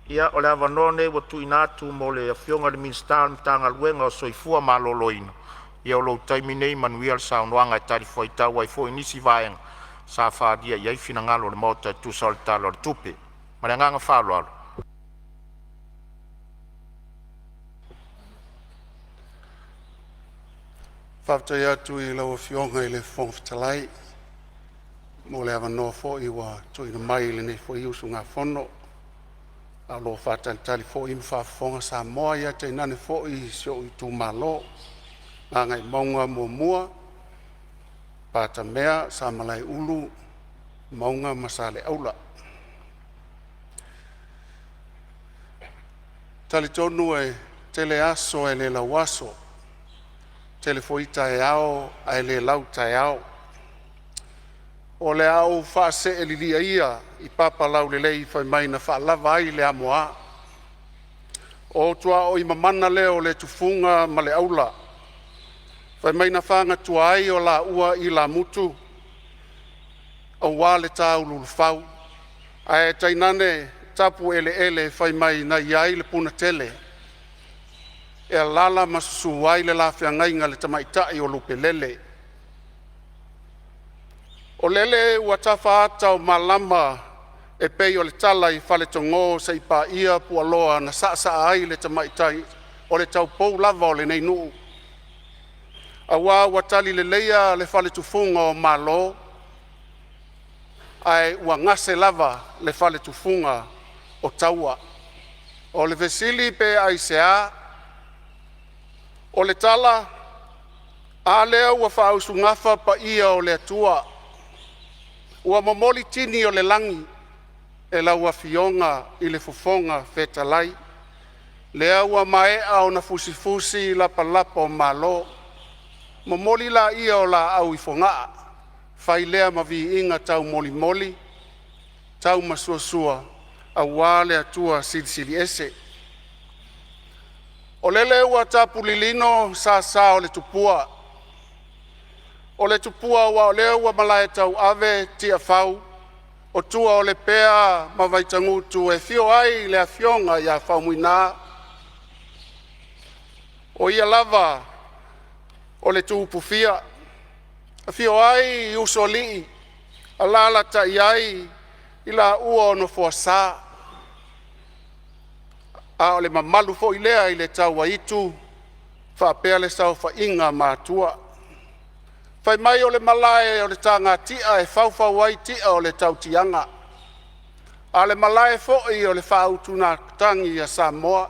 Ia, o le avanoa lenei ua tuuina atu mo le Afioga i le Minisita o le Matagaluega o le Soifua Maloloina. Ia o lou taimi lenei, manuia le saunoaga e talifuaitau ai foi i nisi vaega sa faaalia i ai finagalo o le Maota e tusa o le Tala o le Tupe. Ma le agaga faaaloalo. Faafetai atu i lau Afioga i le Fofoga Fetalai mo le avanoa foi ua tuuina mai i lenei foi usugafono, a o lo o faatalitali foi ma faafofoga Samoa, ia tainane foi si ou itumalo Gagaemauga 1, Patamea, Samalaeulu, Mauga ma Saleaula. E talitonu e tele aso ae le lauaso, tele foi taeao ae le lautaeao. O le a ou faasee lilia ia i papa laulelei fai mai na faalava ai le amoa. O tuaoi mamana lea o le tufuga ma le aula fai mai na fagatua ai o laua ilamutu aua le tauluulufau ae tainane tapu eleele fai mai na i ai le punatele e alaala ma susu ai le la feagaiga le tamaitai o Lupelele. O lele ua tafa ata o malama e pei o le tala i Faletogo seia paia Pualoa na saasaa ai le tamaitai o le taupou lava o lenei nuu, aua ua talileleia le faletufuga o Malo ae ua gase lava le faletufuga o taua. O le fesili pe aisea? O le tala, a lea ua faausugafa paia o le Atua, ua momoli tini o le lagi e lau Afioga i le Fofoga Fetalai, lea ua maea ona fusifusi lapalapa o Malo, momoli laia o laau i Fogaa, fai lea ma viiga taumolimoli taumasuasua aua le Atua Silisili Ese. O lele ua tapu lilino sasa o le tupua, o le tupua aua o lea ua malae tauave Tiafau o tua o Lepea ma Vaitagutu e afio ai le afioga ia Faumuina, o ia lava o le Tupufia. Afio ai usoalii, alaalatai ai ilaua o Nofoasa, a o le mamalu foi lea i le Tauaitu faapea le saofaiga a Matua. Fai mai o le malae o le tagati'a e faufau ai ti'a o le tautiaga, a o le malae foi o le faautugatagi a Samoa.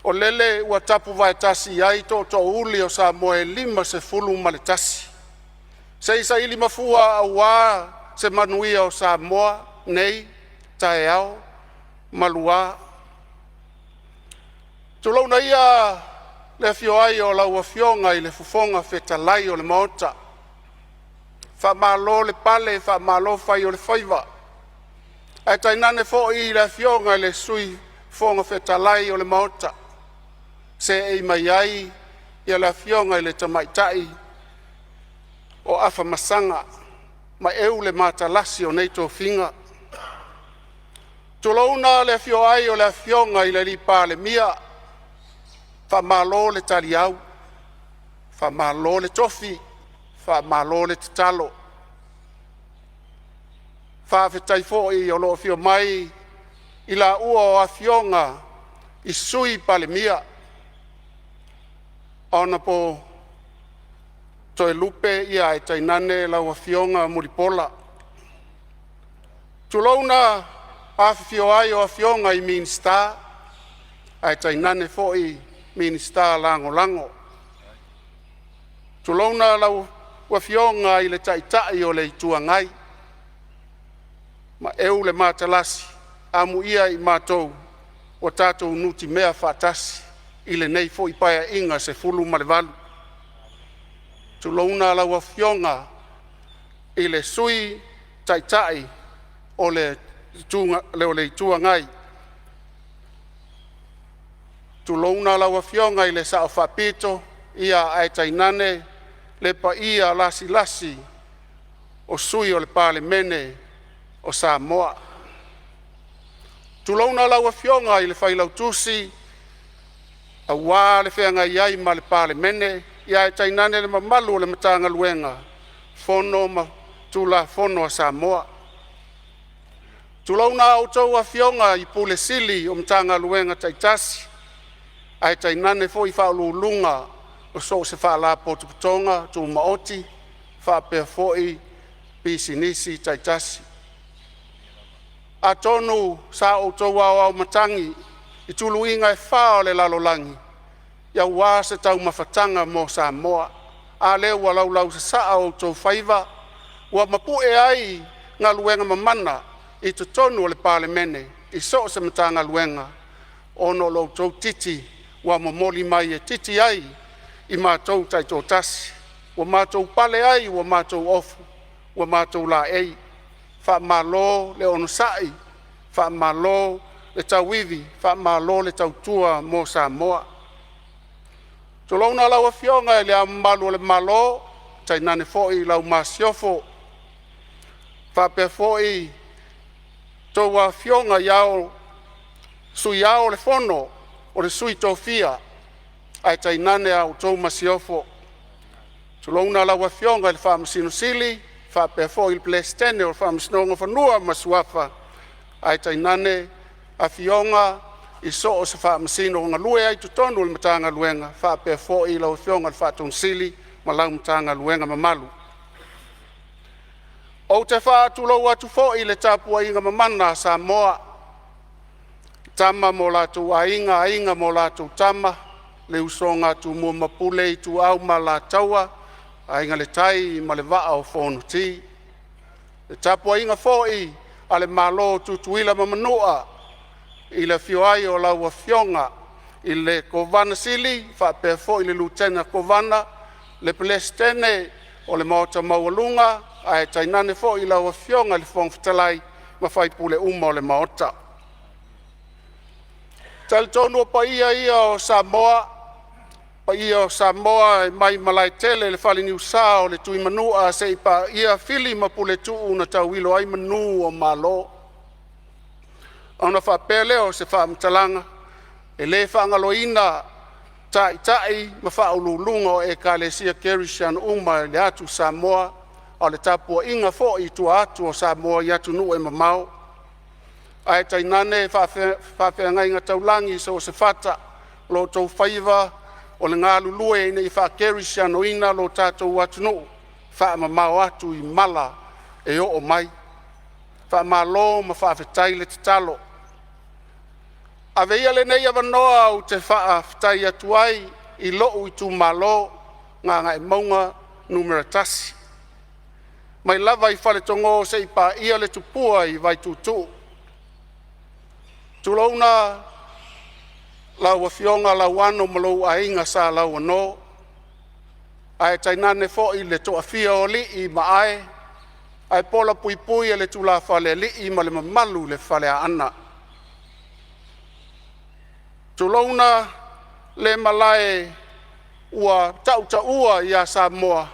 O lele ua tapuvae tasi ai tootoouli o Samoa e 51 se i saili mafua aua se manuia o Samoa nei, taeao ma luā. Tulouna ia le afio ai o lau Afioga i le Fofoga Fetalai o le Maota, faamalo le pale faamalo fai o le faiva, ae tainane foi le Afioga i le Sui Fofoga Fetalai o le Maota, seei mai ai le Afioga i le Tamaitai o Afamasaga ma eu le matalasi o nei tofiga. Tulouna le afio ai o le Afioga i le Palemia, faamalo le taliau, faamalo le tofi, faamalo le tatalo. Faafetai foi o loo afio mai i laua o Afioga i Sui Palemia, Honourable Toelupe ae tainane lau Afioga Mulipola. Tulouna le afifio ai o Afioga i Minisita ae tainane foi Minisita Lagolago. Tulouna lau Afioga i le Taitai o le Itu Agai ma eu le matalasi. Amuia i matou ua tatou nutimea faatasi i lenei foi Paeaiga 18. Tulouna lau Afioga i le Sui Taitai o le Itu Agai, tulouna lau Afioga i le Sao Faapito, ae tainane le paia lasilasi o sui o le Palemene o Samoa. Tulouna lau Afioga i le Failautusi aua le feagai ai ma le Palemene, ae tainane le mamalu o le Matagaluega o Fono ma Itulafono a Samoa. Tulouna a outou afioga i Pule Sili o Matagaluega taitasi ae tainane foi Faauluuluga o Faalapotopotoga Tumaoti faapea foi Pisinisi taitasi. Atonu sa outou aoao matagi i tuluiga e fa o le lalolagi aua se taumafataga mo Samoa, a lea ua laulausasaa o outou faiva ua mapu'e ai galuega mamana i totonu o le Palemene i so o se Matagaluega ona o lo outou titi ua momoli mai e titi ai i matou taitoatasi, ua matou pale ai ua matou ofu, ua matou laei. Faamalo le onosai, faamalo le tauivi, faamalo le tautua mo Samoa. Tulouna lau Afioga i Le Ao Mamalu o le Malo tainane foi lau Masiofo, faapea foi tou Afioga i Sui Ao o le Fono a Sui Tofia ae tainane a outou Masiofo. Tulouna lau Afioga i le Faamasino Sili faapea foi le Peresetene o le Faamasinoga o Fanua ma Suafa ae tainane afioga i so o se Faamasino o galue ai i totonu o le Matagaluega, faapea foi lau Afioga i le Faatonusili ma lau Matagaluega mamalu. Ou te faatulou atu foi i le tapuaiga mamana a Samoa, i Tama ma o latou Aiga, Aiga ma latou Tama, le usoga a Tumua ma Pule, Ituau ma Alataua, Aiga i le Tai ma le Vaa o Fonoti. Le tapuaiga foi a le Malo o Tutuila ma Manua, i le afio ai o lau Afioga i le Kovana Sili faapea foi le Lutena Kovana, le Peresetene o le Maota Maualuga ae tainane foi lau Afioga i le Fofoga Fetalai ma faipule uma o le Maota. E talitonu o paia ia o Samoa e mai Malaetele i le Faleniusa o le Tuimanua seia paia Fili ma Puletuu na tauilo ai manu o Malo. Ona faapea lea o se faamatalaga, e le faagaloina taitai ma faauluuluga o Ekalesia Kerisiano uma i le atu Samoa, a o le tapuaiga foi i tua atu o Samoa i atunuu e mamao, ae tainane faafeagaiga taulagi i so o se fata. O lo outou faiva o le galulue ina ia faakerisianoina lo tatou atunuu, faamamao atu i mala e oo mai. Faamalo ma faafetai le tatalo. Avea ia lenei avanoa ou te faafetai atu ai i lou itumalo Gagaemauga 1, mai lava i Faletogo seia paia le tupua i Vaituutuu. Tulouna lau Afioga Lauano ma lou aiga Sa Lauano, ae tainane foi le toafia o alii ma ae, ae pola puipui e le tulafale a alii ma le mamalu i le Faleaana. Tulouna le malae ua tautaua ia Samoa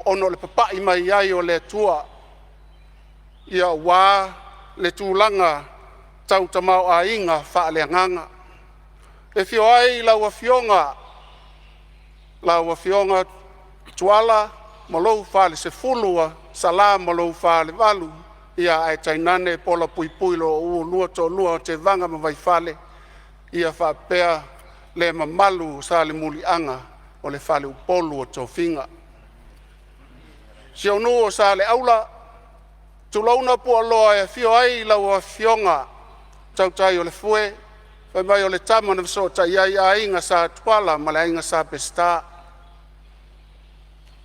ona o le papai mai ai o le Atua aua le tulaga tau tamaoaiga faaleagaga. E afio ai lau Afioga, lau Afioga Tuala ma lou falesefulu ua Sala ma lou falevalu, ia ae tainane pola puipui lo oulua toalua o Tevaga ma Vaifale, ia faapea le mamalu Salemuliaga o le faleupolu o tofiga. Si ou nuu o Saleaula, tulouna Pualoa e afio ai lau afioga Tautaiolefue, fai mai o le tama na fesootai ai aiga Sa Tuala ma le aiga Sa Peseta.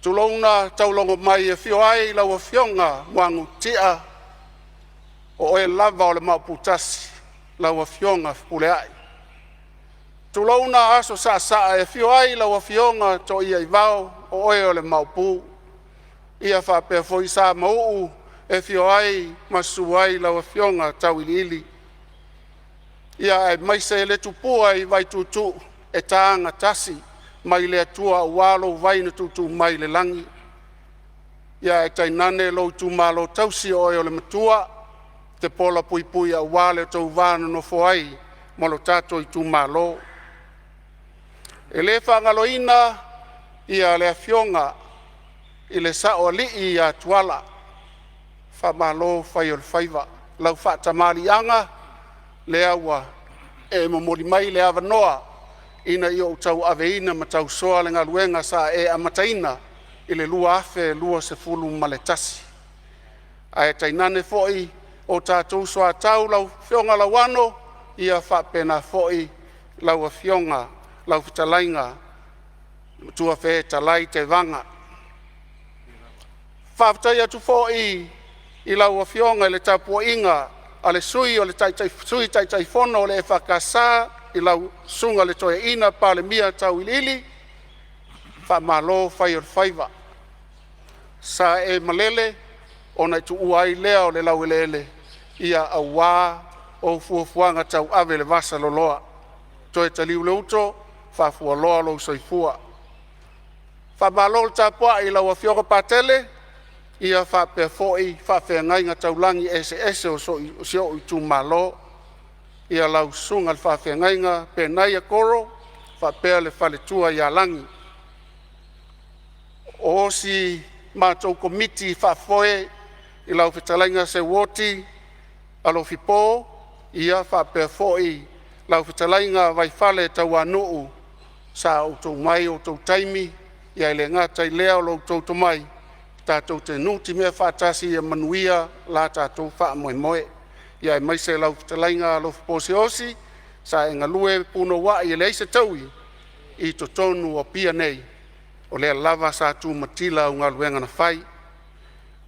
Tulouna Taulogomai e afio ai lau afioga Muagututia, o oe lava o le Maopu tasi lau afioga Fepuleai. Tulouna aso saasaa e afio ai lau afioga Toaiaivao, o oe o le Maopu. Ia faapea foi Samauu e afio ai ma susu ai lau afioga Tauiliili, ia aemaise le tupua i Vaituutuu e ta gatasi mai le Atua aua lou vai na tuutuu mai le lagi, ia ae tainane lou itumalo tausi, o oe o le Matua. te pola puipui aua lo outou va nonofo ai ma lo tatou itumalo. E le faagaloina le afioga i le Saoalii ia Tuala, faamalo fai o le faiva, lau faatamaliiaga lea ua e momoli mai le avanoa ina ia ou tauaveina ma tausoa le galuega sa e amataina i le 2021. Ae tainane foi o tatou uso a tau lau Afioga Lauano, ia faapena foi lau Afioga, lau Fetalaiga Matuafetalai Tevaga. Faafetai atu foi i lau Afioga i le tapuaiga a le sui o le Sui Taitaifono o le EFKS i lau Susuga i le Toeaina Palemia Tauiliili, faamalo fai o le faiva. Sa e malele ona e tuua ai lea o le laueleele aua ou fuafuaga tauave i le vasaloloa. Toe taliu le uto, faafualoa lou soifua. Faamalo le tapuai i lau afioga Patele faapea foi faafeagaiga taulagi eseese o si ou itumalo, lau susuga i le faafeagaiga Penaia Koro faapea le faletua ia Lagi. O si matou komiti faafoe i lau fetalaiga Seuoti Alofi Po faapea foi lau fetalaiga Vaifale Tauanuu, sa outou mai o outou taimi, ae le gata i lea o lo outou tomai tatou te nutimea faatasi ia manuia la tatou faamoemoe. Aemaise lau fetalaiga Alofapo Siaosi, sa e galue punouai e leai se taui i totonu o Apia nei, o lea lava sa tumatila au galuega na fai.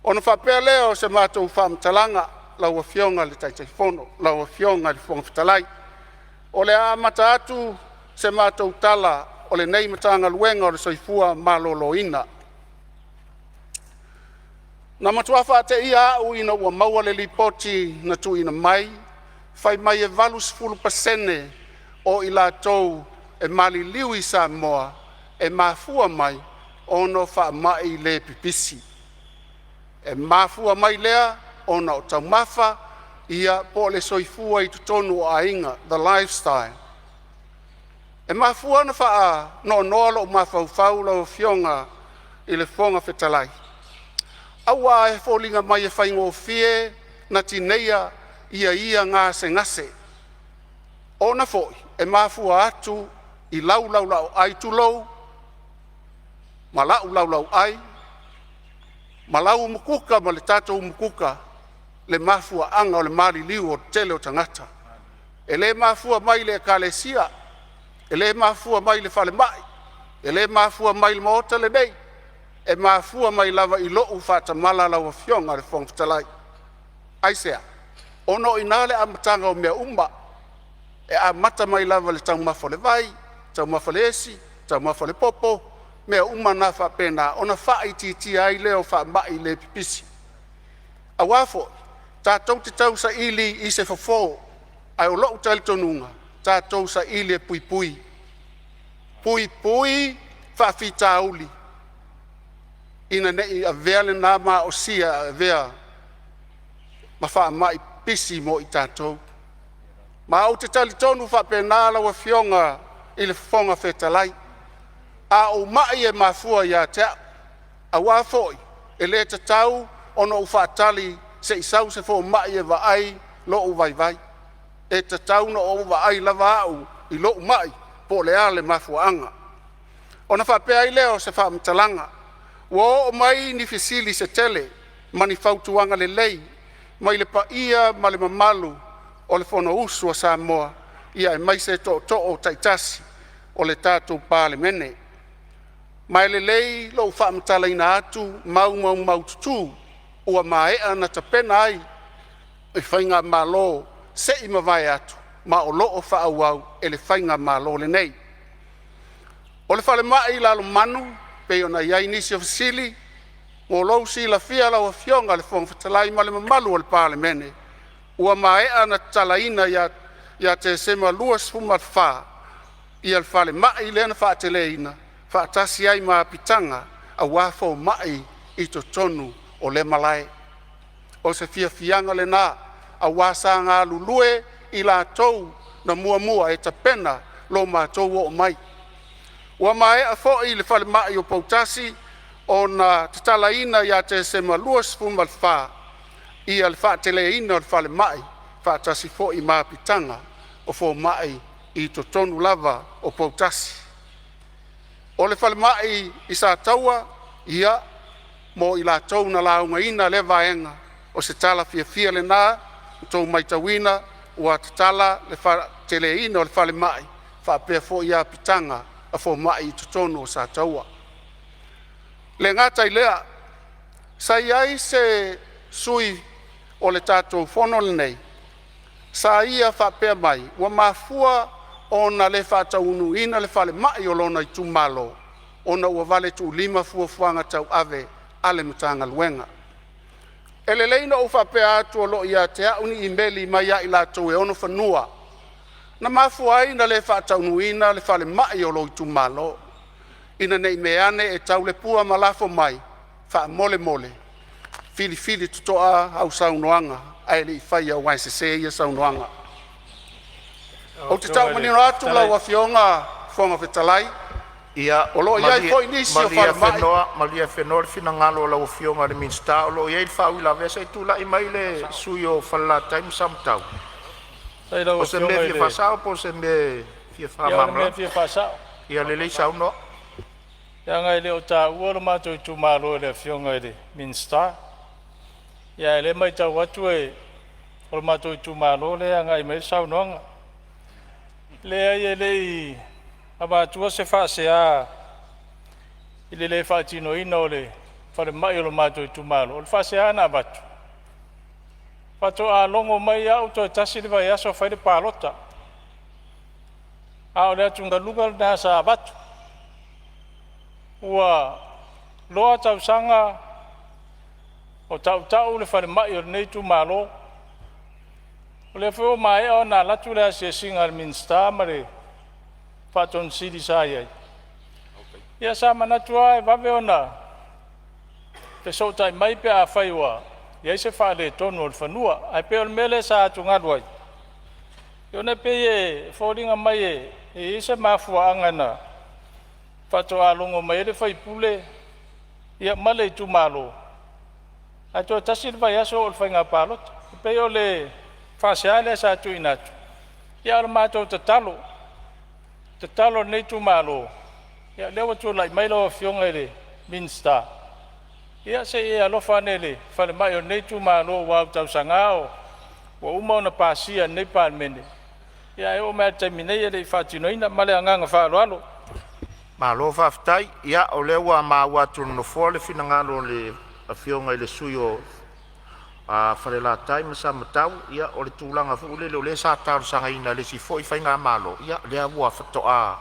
Ona faapea lea o se matou faamatalaga, lau Afioga i le Taitaifono, lau Afioga i le Fofoga Fetalai, o le a amata atu se matou tala o lenei Matagaluega o le Soifua Maloloina. Na matua faateia au ina ua maua le lipoti na tuuina mai fai mai e 80% o i latou e maliliu i Samoa e mafua mai ona o faamai le pipisi. E mafua mai lea ona o taumafa po o le soifua i totonu o aiga, the lifestyle. E mafua ona faanoanoa lou mafaufau lau Afioga i le Fofoga Fetalai, aua e foliga mai e faigofie ona tineia ia gasegase, ona foi e mafua atu i lau laulaauai tulou, ma la'u laulauai ma lau umukuka ma le tatou umukuka le mafuaaga o le maliliu o le tele o tagata. E le mafua mai i le ekalesia, e le mafua mai i le falemai, e le mafua mai i le maota lenei, e mafua mai lava i lou faatamala lau Afioga i le Fofoga Fetalai. Aisea? Ona o i ina le amataga o mea uma. E amata mai lava i le taumafa o le vai, taumafa o le esi, taumafa o le popo, mea uma na faapena ona faaitiitia ai lea o faamai le pipisi. Aua foi tatou te tausaili i se fofo, ae o lou talitonuga tatou saili e puipui, puipui faafitauli ina nei avea lena maosia e avea ma faamai pipisi mo i tatou. Ma ou te talitonu faapena lau Afioga i le Fofoga Fetalai, a ou mai e mafua ia te au, aua foi e le tatau ona ou faatali se i sau se fomai e vaai lou vaivai. E tatau ona ou vaai lava au i lou mai po o le a le mafuaaga. Ona faapea ai lea o se faamatalaga, ua oo mai ni fesili se tele ma ni fautuaga lelei mai le paia ma le mamalu o le fonousu a Samoa, aemaise tootoo taitasi o le tatou Palemene. Ma e lelei lou faamatalaina atu mau maumaututu ua maea ona tapena ai le faigamalo se i mavae atu ma o lo o faaauau e le faigamalo lenei. O le falemai i Lalomanu pei ona i ai nisi o fesili, mo lou silafia lau Afioga i le Fofoga Fetalai ma le mamalu o le Palemene, ua maea ona tatalaina ia Tesema 2024 le falemai lea na faateleina faatasi ai ma apitaga aua fomai i totonu o lea malae. O se fiafiaga lena aua sa galulue i latou na muamua e tapena lo matou oo mai. Ua maea foi le falemai o Poutasi ona tatalaina ia Tesema 2024 ia le faateleina o le falemai faatasi foi ma apitaga o fomai i totonu lava o Poutasi. O le falemai i Sataua, ia mo i latou na laugaina lea vaega, o se tala fiafia lena ua outou matauina ua tatala le faateleina o le falemai faapea foi apitaga a fomai i totonu o Sataua. E le gata i lea, sa i ai se sui o le tatou fono lenei sa ia faapea mai, ua mafua ona le faataunuuina le falemai o lona itumalo ona ua valetuulima fuafuaga tauave a le Matagaluega. E lelei ona ou faapea atu o lo o ia te au ni imeli mai ia i latou e ona fanua na mafua ai ona le faataunuuina le falemai o lou itumalo. Ina nei mea ane e tau le pua ma lafo mai, faamolemole filifili totoa au saunoaga ae le i faia aua e sese ia saunoaga. Lau Ou te Afioga tau i le manino Fofoga atu Fetalai, lau Afioga i le Fofoga Fetalai, Ia o lo o i ai malie foi nisi o malie falemai. Afenoa, malie Afenoa le finagalo o lau Afioga i le Minisita o lo o i ai le faauilavea. Se i tulai mai le sui usufono mo Falelatai ma Samatau. faafetai i lau O se mea e Afioga i fia le… faasao po o se mea e fia Ia o le mea e faamalamalama? fia faasao, Ia lelei saunoa. leaga e le o taua lo matou itumalo e le Afioga i le Minisita. Ia ae o lea e matau atu o le matou itumalo lea e agai mai ai le saunoaga. Leai, e le i avatua se faasea i le le faatinoina o le falemai o le matou itumalo. O le faasea na avatu, faatoa logo mai au toe tasi le vaiaso fai le palota. A o le atugaluga lena sa avatu. Ua loa tausaga o tautau le falemai o lenei itumalo. O lea foi ua maea ona alu atu le asiasiga a le Minisita ma le Ofisa Sili sa i ai. Ia sa manatu lava e vave ona fesootai mai pe afai ua i ai se faaletonu o le fanua. Ae pei o le mea lea sa atugalu ai, ona e pei e foliga mai e i ai se mafuaaga na faatoa logo mai ai le sui usufono ia ma le itumalo ae toe tasi le vaiaso oo i le faiga palota. E pei o le faasea lea sa tuuina atu, a o le matou tatalo, tatalo a lenei itumalo, ia o lea ua tulai mai lau Afioga i le Minisita, ia se i e alofa ane i le falemai o lenei itumalo aua ua tausaga ua uma ona pasia e lenei Palemene, ia ae oo mai lava i le taimi nei e le i faatinoina. Ma le agaga faaaloalo. Malo faafetai. Ia o lea ua maua atu e le Nofoa le finagalo o le Afioga i le sui usufono mo Falelatai ma Samatau. Ia o le tulaga foi lele o lea sa talosagaina e le isi foi faigamalo, ia lea ua faatoa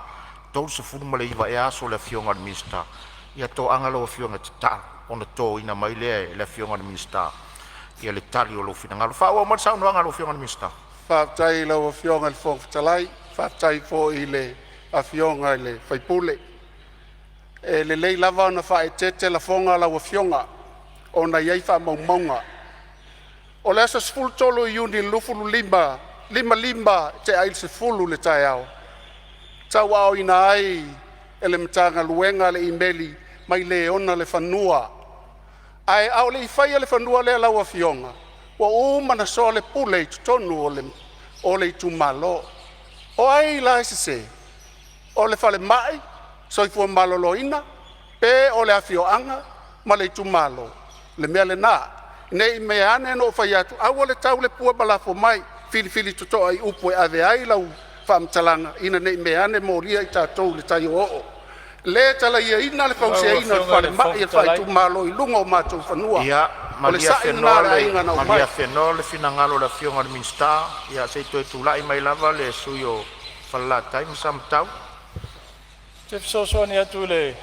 39 ea aso o le Afioga i le Minisita. Ia toaga lau afioga e tatalo ona totoina mai lea e le Afioga i le Minisita le tali o lou finagalo. Faaauau mai le saunoaga a lau Afioga i le Minisita. Faafetai i lau Afioga i le Fofoga Fetalai, faafetai foi i le Afioga i le sui usufono. E lelei lava ona faaeteete lafoga lau Afioga ona e i ai faamaumauga. O le aso 13 Iuni 2025, 5:55 i le taeao, tauaaoina ai e le Matagaluega le imeli mai le ona le fanua, ae a o le i faia le fanua lea lau Afioga, ua uma ona soalepule i totonu o le itumalo. O ai la e sese? O le falemai, soifua maloloina, pe o le afioaga ma le itumalo? O le mea lena, ne i meaane na ou fai atu aua le tau le pua ma lafo mai, filifili totoa i upu e ave ai lau faamatalaga ina ne i meaane molia i tatou i le tai o'oo'o. Le talaiaina le Lau fausiaina o le Afioga i le falemai Fofoga a le Fetalai, faaitumalo i luga o matou fanua. Ia O le malie sa'i lena Afenoa a le aiga na malie omai. Afenoa le finagalo o le Afioga i le Minisita. Ia se i toe tulai mai lava le sui usufono mo Falelatai ma Samatau. Ou te fesoasoani atu i le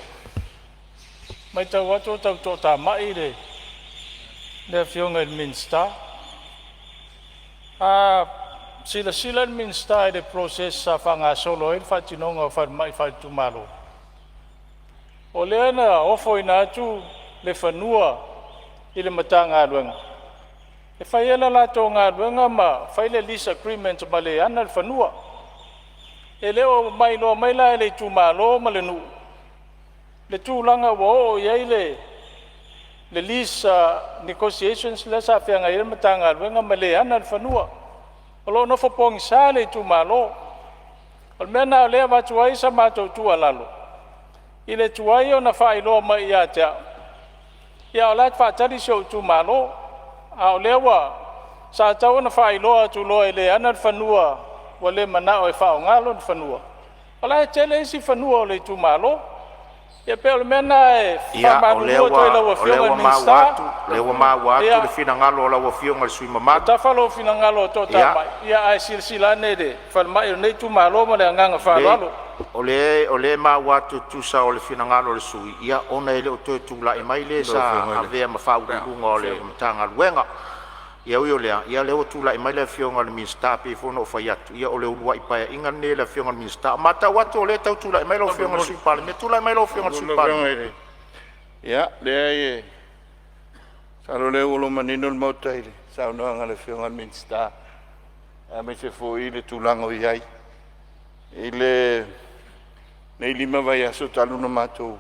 matau atu o tau toatamai le Afioga i le Minisita. A silasila le Minisita i le process sa faagasolo ai le faatinoga o falemai faaitumalo, o lea na ofoina atu le fanua i le Matagaluega E fai ai le latou galuega ma fai le lease agreement ma le e ana le fanua. E le o mailoa mai la e le itumalo ma le nuu le tulaga ua oo i ai le lease negotiations lea sa feagai ai le Matagaluega ma le ana le fanua. O lo o nofo pogisa le itumalo. O le mea lena o lea e avatu ai sa matou tuualalo i le tuai ona faailoa mai ia te au, a o la e faatali si ou itumalo. A o lea ua… sa tatau ona faailoa atu loa e le ana le fanua ua le manao e faaaoga lona fanua, o la e tele isi fanua o le itumalo. Ia pei o le mea lena e Ia, o lea faamalulu atu ai i lau ua, o lea Afioga i ua le maua Minisita, atu, o lea ua maua atu ia le finagalo o lau Afioga i le sui usufono ua mamalu. tafa lou finagalo e Ia, toatamai, ae silasila ane i le falemai o lenei itumalo ma le agaga Lelei, faaaloalo. o lea e maua atu e tusa o le finagalo o le sui usufono, ia ona e le o toe tulai mai le Lau sa Afioga i le avea ma faauluuluga o le Matagaluega. Ia ui o lea, o lea ua tulai mai le Afioga i le Minisita, e pei foi ona ou fai atu, ia o le uluai Paeaiga lenei a le Afioga i le Minisita. O matau atu o lea e tau tulai mai lau Afioga i le Sui Palemia. Tulai mai lau Afioga i le Sui Palemia. Ia, leai, masalo o lea ua manino le Maota i le saunoaga a le Afioga i le Minisita, aemaise foi le tulaga o i ai. I lenei 5 vaiaso talu ona matou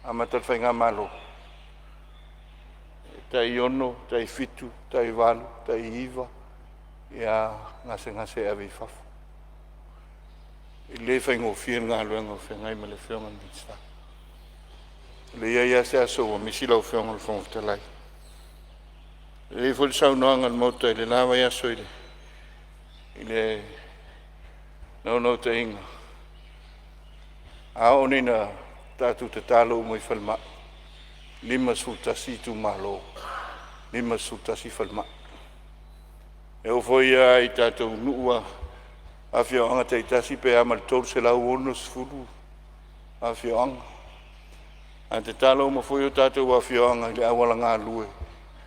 amata le faigamalo, e tai 6, tai 7, tai 8, tai 9 gasegase e ave i fafo. E le faigofie le galuega o feagai ma le Afioga i le Minisita. E leai lava se aso ua misi lau Afioga i le Fofoga Fetalai. E lelei foi le saunoaga a le Maota i le la vaiaso i le naunautaiga, a oo nei ina tatou tatalo uma i falemai, e 51 itumalo, 51 falemai. E oo foi lava i tatou nuu ma afioaga taitasi pe a ma le 360 afioaga. A tatalo uma foi o tatou afioaga i le auala galue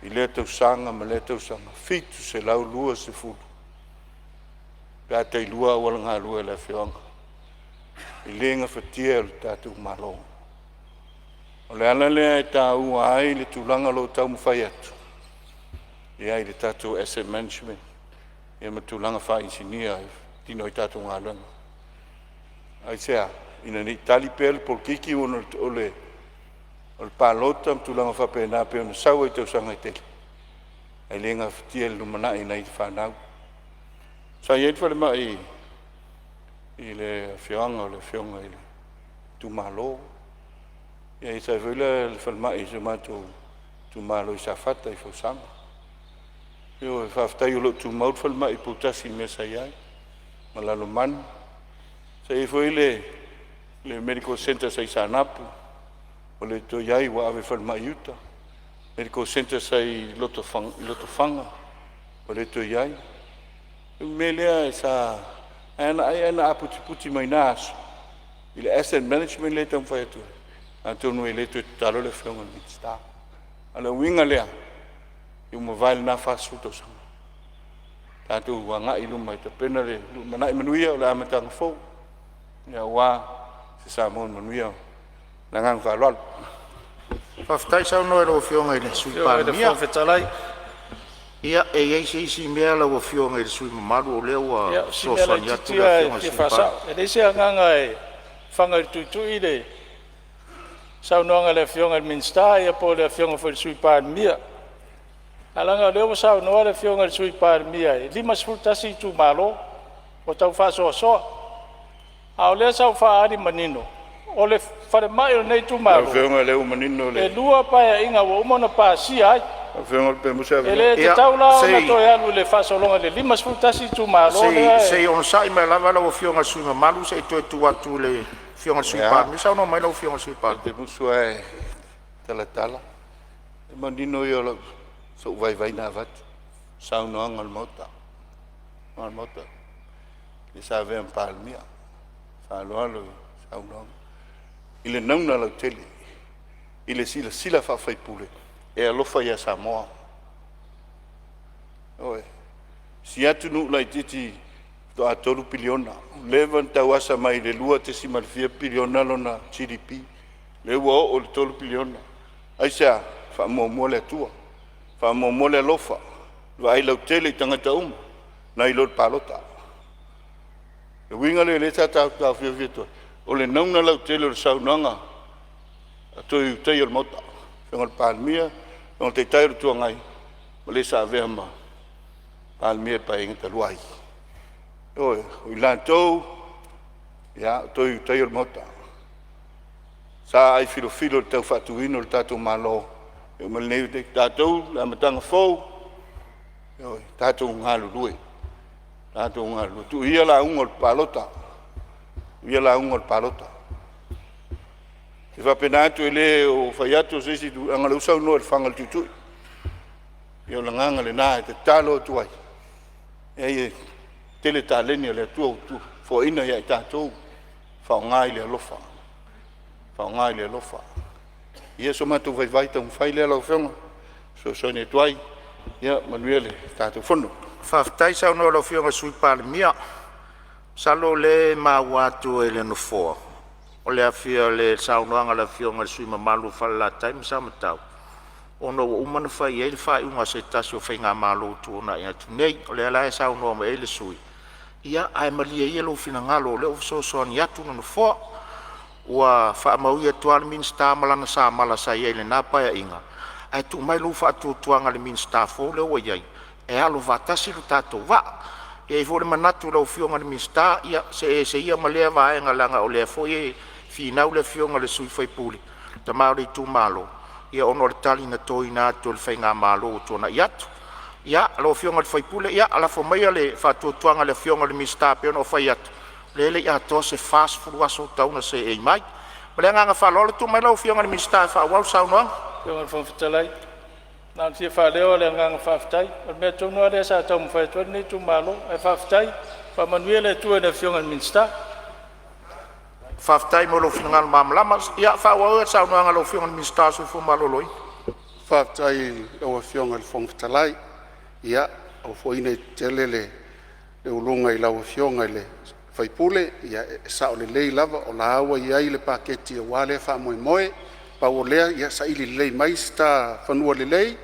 i lea tausaga ma lea tausaga, e 720 pe a tai lua auala galue o le afioaga. E le gafatia e le tatou Malo. O le ala lea e taua ai le tulaga o lo o taumafai atu i le tatou asset management ma tulaga faainisinia e faatino ai tatou galuega. Aisea? Ina ne i tali pea le polokiki ona o le palota ma tulaga faapena pei ona sau ai i tausaga e tele, ae le gafatia i le lumanai i nai fanau. Sa i ai le falemai i le afioaga o le afioga i le itumalo, sa i ai foi le falemai i si o matou itumalo i Safata i Fausaga. Ioe. Faafetai o lo o tumau le falemai i Poutasi i le mea sa i ai ma Lalomanu. Sa i ai foi le medical centre sa i Saanapu, ua le toe i ai ua ave i le falemai i uta. Medical centre sa i Lotofaga ua le toe i ai. O le mea lea sa… ai na aputiputi mai na aso i le asset management lea e taumafai atu ai, atonu e le toe tatalo le Afioga i le Minisita. A o le uiga lea, ua mavae lena 40 tausaga, tatou agai i luma e tapena le lumanai manuia o le amataga fou aua se Samoa manuia. Ma le agaga faaaloalo. Faafetai saunoa i lau Afioga i le Sui Lau Afioga i le Palemia. Fofoga Fetalai… Ia, e i ai se isi mea lau Afioga i le sui usufono mamalu, o lea ua Ia o si mea fesoasoani atu laitiiti le lava e Afioga i le fia Sui Palemia. faasao. E leai se agaga e fana i le tuitui le saunoaga a le Afioga i le Minisita po o le Afioga foi i le Sui Palemia. Ae leaga o lea ua saunoa le Afioga i le Sui Palemia e 51 itumalo ua tau faasoasoa, a o lea sa ou faaali manino o le falemai o lenei Lau itumalo, Afioga o lea ua manino le… e lua Paeaiga ua uma ona pasia ai. Lau Afioga pe maua se E avanoa. le Ia, tatau la se ona i toe alu i le faasologa i le 51 itumalo lea se e… i onosai mai lava lau Afioga i le sui usufono mamalu se i toe tuu atu i le Afioga i le Sui Ia, Palemia. Saunoa mai lau Afioga i le Sui ou Palemia. te musu lava e talatala, o le manino ia o sou vaivai na avatu, saunoaga a le Maota, le sa avea ma Palemia. Faaaloalo i saunoaga i le nauna lautele i le silasila faa-sui usufono e alofa ia Samoa. Ioe. Si atunuu laitiiti faatoa $3 piliona, ua leva ona tauasa mai le lua tesima le fia piliona lona GDP, lea ua oo i le $3 piliona. Aisea? Faamuamua le Atua, faamuamua le alofa, Vaai lautele i tagata uma nai lo le palota. O le uiga lea o lea sa taofiofi atu ai, o le nauna lautele o le saunoaga a Toe Ulutaia o le Maota, Afioga i le Palemia, Afioga i le Taitai o le Itu Agai ma le sa avea ma Palemia i le Paeaiga talu ai. Ioe, o i latou o Toe Ulutaia o le Maota sa aai filofilo i le tau faatuina o le tatou Malo e oo mai i lenei tatou i le amataga fou. Ioe, tatou galulue, tatou galulue. Tuu ia lauga o le palota, tuu ia lauga o le palota. E faapena atu, e le o fai atu o se isi itu, leaga o lea ua saunoa i le fana a le tuitui. Ia o le agaga lena e tatalo atu ai, e tele taleni a le Atua ua foaina ia i tatou, faaaoga i le alofa, faaaoga i le alofa. Ia so matou vaivai taumafai lea lau Afioga e fesoasoani atu ai. Ia manuia le tatou Fono. Faafetai saunoa i lau Afioga i le Sui Palemia. Masalo o lea e maua atu e le Nofoa o le saunoaga a le Afioga i le sui usufono mamalu o Falelatai ma Samatau, ona ua uma ona fai i ai le faaiuga a se tasi o faigamalo ua tuanai atu nei. O lea la e saunoa mai ai le sui usufono, ia ae malie ia lou finagalo o lea ua fesoasoani atu le Nofoa. Ua faamauina atu lava le Minisita ma lana samala sa i ai i lena Paeaiga, ae tuu mai lou faatuatuaga i le Minisita fou lea ua i ai e alo faatasi lo tatou vaa. E i ai foi le manatu lau Afioga i le Minisita, ia see ese ia ma lea vaega leaga o lea foi e finau le Afioga i le sui usufono, le tama o le itumalo, ia ona o le tali na toina atu e le faigamalo ua tuanai atu. Ia, lau Afioga i le sui usufono, ia lafo maia le faatuatuaga i le Afioga i le Minisita e pei ona ou fai atu, o lea e le i atoa se 40 aso talu ona seei mai. Ma le agaga faaaloalo, tulai mai lau Afioga i le Minisita e faaauau le saunoaga. Lau Afioga i le Fofoga Fetalai, na ona fia faaleo lava o le agaga faafetai. O le mea tonu lava lea sa taumafai atu ai lenei itumalo, ae faafetai. Faamanuia le Atua i le Afioga i le Minisita. Faafetai mo lou finagalo malamalama. Ia faaauau le saunoaga a lau Afioga i le Minisita o le Soifua Maloloina. Faafetai i lau Afioga i le Fofoga Fetalai. Ia aua foi ne i tetele le uluga i lau Afioga i le sui usufono, ia e sao lelei lava o la ua i ai le paketi aua lea faamoemoe. Pau o lea ia saili lelei mai se ta fanua lelei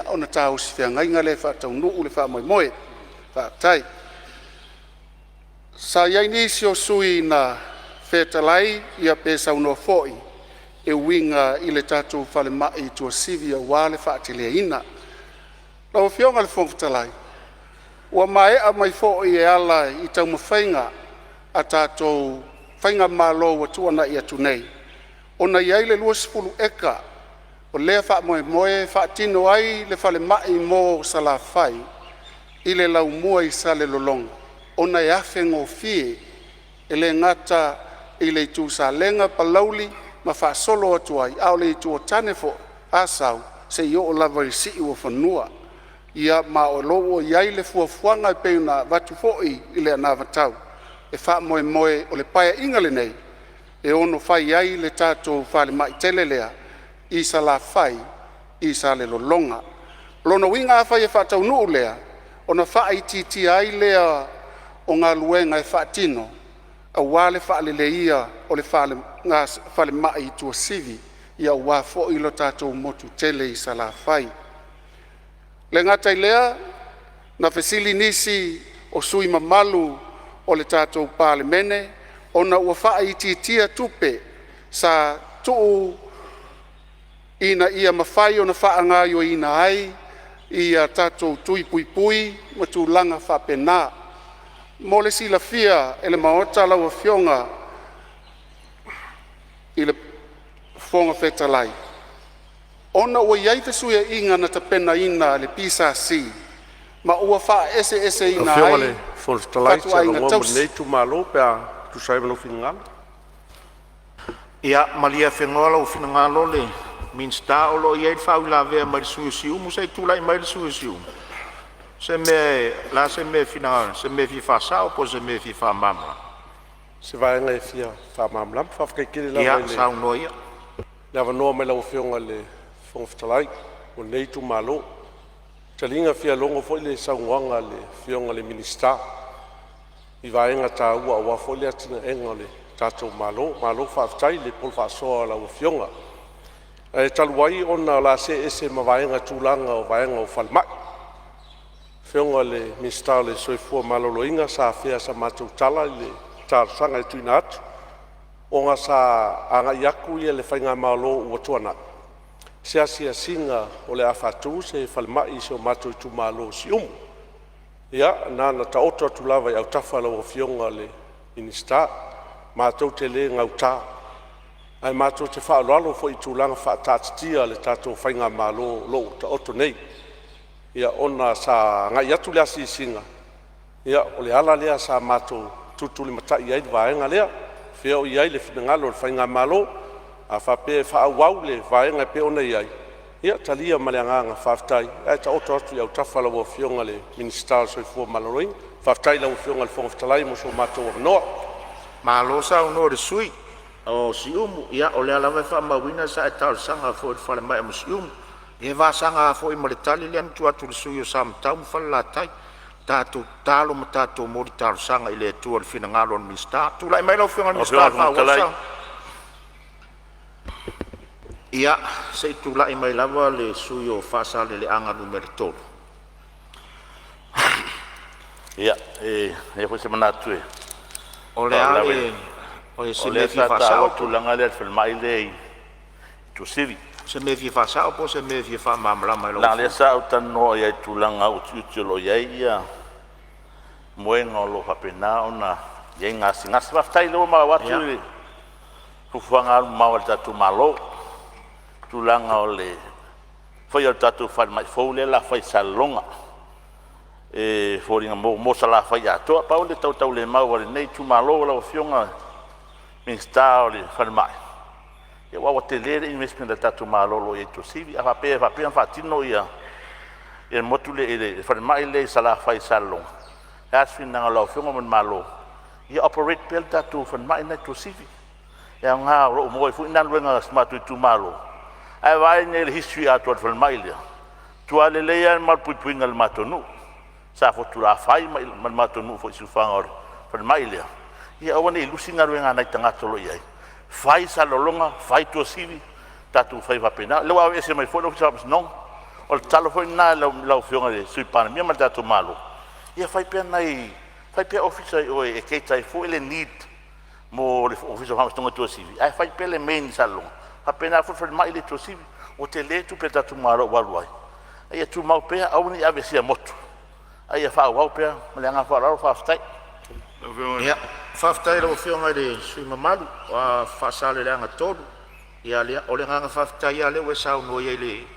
ona ta osofeagaiga lea e faataunuu le faamoemoe. Faafetai. Sa i ai nisi o sui usufono na fetalai pe saunoa foi e uiga i le tatou falemai i Tuasivi aua le faateleina. Lau Afioga i le Fofoga Fetalai, ua maea mai foi e ala i taumafaiga a tatou faigamalo ua tuanai atu nei ona i ai le 20 eka o lea faamoemoe e faatino ai le falemai mo Salafai i le Laumua i Salelologa, ona e afe gofie e le gata i le itu Salega, Palauli ma faasolo atu ai, a o le itu Tane foi Asau seia oo lava i Siuofanua. Ia ma o lo o ua i ai le fuafuaga e pei ona avatu foi i le anavatau e faamoemoe o le Paeaiga lenei e ono fai ai le tatou falemai tele lea i Salafai i Salelologa. O lona uiga afai e faataunuu lea, ona faaitiitia ai lea o galuega e faatino aua le faaleleia o le falemai i Tuasivi aua foi le tatou motu tele i Salafai. E le gata i lea, na fesili nisi o sui usufono mamalu o le tatou Palemene ona ua faaitiitia tupe sa tuu ina ia mafai ona faagaoioiina ai ia tatou tui puipui ma tulaga faapena. Mo le silafia e le Maota lau Afioga i le Fofoga Fetalai, ona ua i ai fesuiaiga na tapenaina e le PSC ma ua faaeseeseina Afioga i ai le Fofoga Fetalai, ou te fatuaiga avanoa mo tausii. lenei itumalo pe a tusa ai ma lou finagalo. Ia malie afenoa lou finagalo le Minisita o lo o i ai le faauilavea mai le sui usufono o Siumu. Se i tulai mai le sui usufono mo Siumu, o le a se mea e finagalo ai, o se mea e fia faasao po o se mea e fia faamalamalama. O se vaega e fia faamalamalama. Faafetai tele lava Ia i le saunoa ia. avanoa mai lau Afioga i le Fofoga Fetalai mo lenei itumalo. E taliga e fia logo foi le saunoaga a le Afioga i le Minisita i vaega taua aua foi le atinaeina o le tatou Malo. Malo faafetai i le polo faasoa a lau Afioga. Ae talu ai ona o le a see ese ma vaega tulaga o vaega o falemai. Afioga i le Minisita o le Soifua Maloloina sa afea e sa matou tala i le talosaga e tuuina atu ona sa agai atu le faigamalo ua tuanai i se asiasiga o le a faatu se falemai i si o matou itumalo o Siumu. Ia na ona taoto atu lava i autafa o lau Afioga i le Minisita, matou te le gauta ae matou te faaaloalo foi i tulaga faataatitia a le tatou faigamalo o lo o ua taoto nei. Ia ona sa agai atu le asiasiga, ia o le ala lea sa matou tulitulimatai ai le vaega lea. O fea o i ai le finagalo o le faigamalo? A faapea e faaauau le vaega e pei ona i ai, ia e talia ma le agaga faafetai ae taoto atu i autafa o lau Afioga i le Minisita o le Soifua Maloloina. Faafetai i lau Afioga i le Fofoga Fetalai mo so matou avanoa. Malo saunoa i le sui usufono o Siumu. Ia o lea lava e faamauina sa e talosaga foi i le falemai mo Siumu. Ia e vasaga lava foi ma le tali lea na tuu atu i le sui usufono mo Samatau ma Falelatai, tatou tatalo ma tatou momoli talosaga i le Atua i le finagalo o le Minisita. Tulai mai lau Afioga i le Minisita e faaauau le saunoaga. Ia, se i tulai mai lava le sui usufono mo Faasaleleaga 3. Ia, e leai foi se manatu e O le a le… faalavelave, O o se mea lea e fia sa taua faasao le tulaga lea i le falemai lea i Tuasivi. O se mea e fia faasao po o se mea e fia faamalamalama i lau Leaga o lea afioga? sa ou talanoa i ai i le tulaga utiuti o lo o i ai moega o lo o faapena ona i ai gasegase. Faafetai o lea ua maua atu i fuafuaga alumamao a le tatou Malo i tulaga o le faia o le tatou falemai fou lea o le a fai i Salelologa, e foliga mo Salafai atoa. Pau le tautaulemau a lenei itumalo lau Afioga i le Minisita o le Falemai, aua ua tele le investment a le tatou Malo o lo o i ai i Tuasivi. A faapea e faapea ona faatino le motu lea, le falemai lea i Salafai i Salelologa, o le a se finagalo o lau Afioga ma le Malo ia operate pea le tatou falemai lena i Tuasivi. E aoga o lo o maua ai foi galuega a si matou itumalo. Ae vaai nei i le history atoa o le falemai lea, e matua lelei lava le malupuipuiga i le matou nuu, Safotulafai ma le matou nuu foi i siufaga o le falemai lea, ia aua ne i lusi galuega a nai tagata o lo o i ai, fai Salelologa, fai Tuasivi, tatou fai faapena. O lea ua aveese mai foi le Ofisa o Faamasinoga. O le tatalo foi lena i lau Afioga i le Sui Palemia ma le tatou Malo, ia fai pea nai ofisa i o e cater ai foi le need mo le Ofisa o Faamasinoga i Tuasivi, ae fai pea le main i Salelologa. E faapena foi le falemai lea i Tuasivi. Ua tele tupe a le tatou Malo ua alu ai, a ia tumau pea, aua ne i aveesea motu, a ia faaauau pea. Ma le agaga faaaloalo faafetai. Faafetai i lau Afioga i le sui usufono mamalu mo Faasaleleaga 3. Ia, o le agaga faafetai lava lea ua e saunoa i ai i le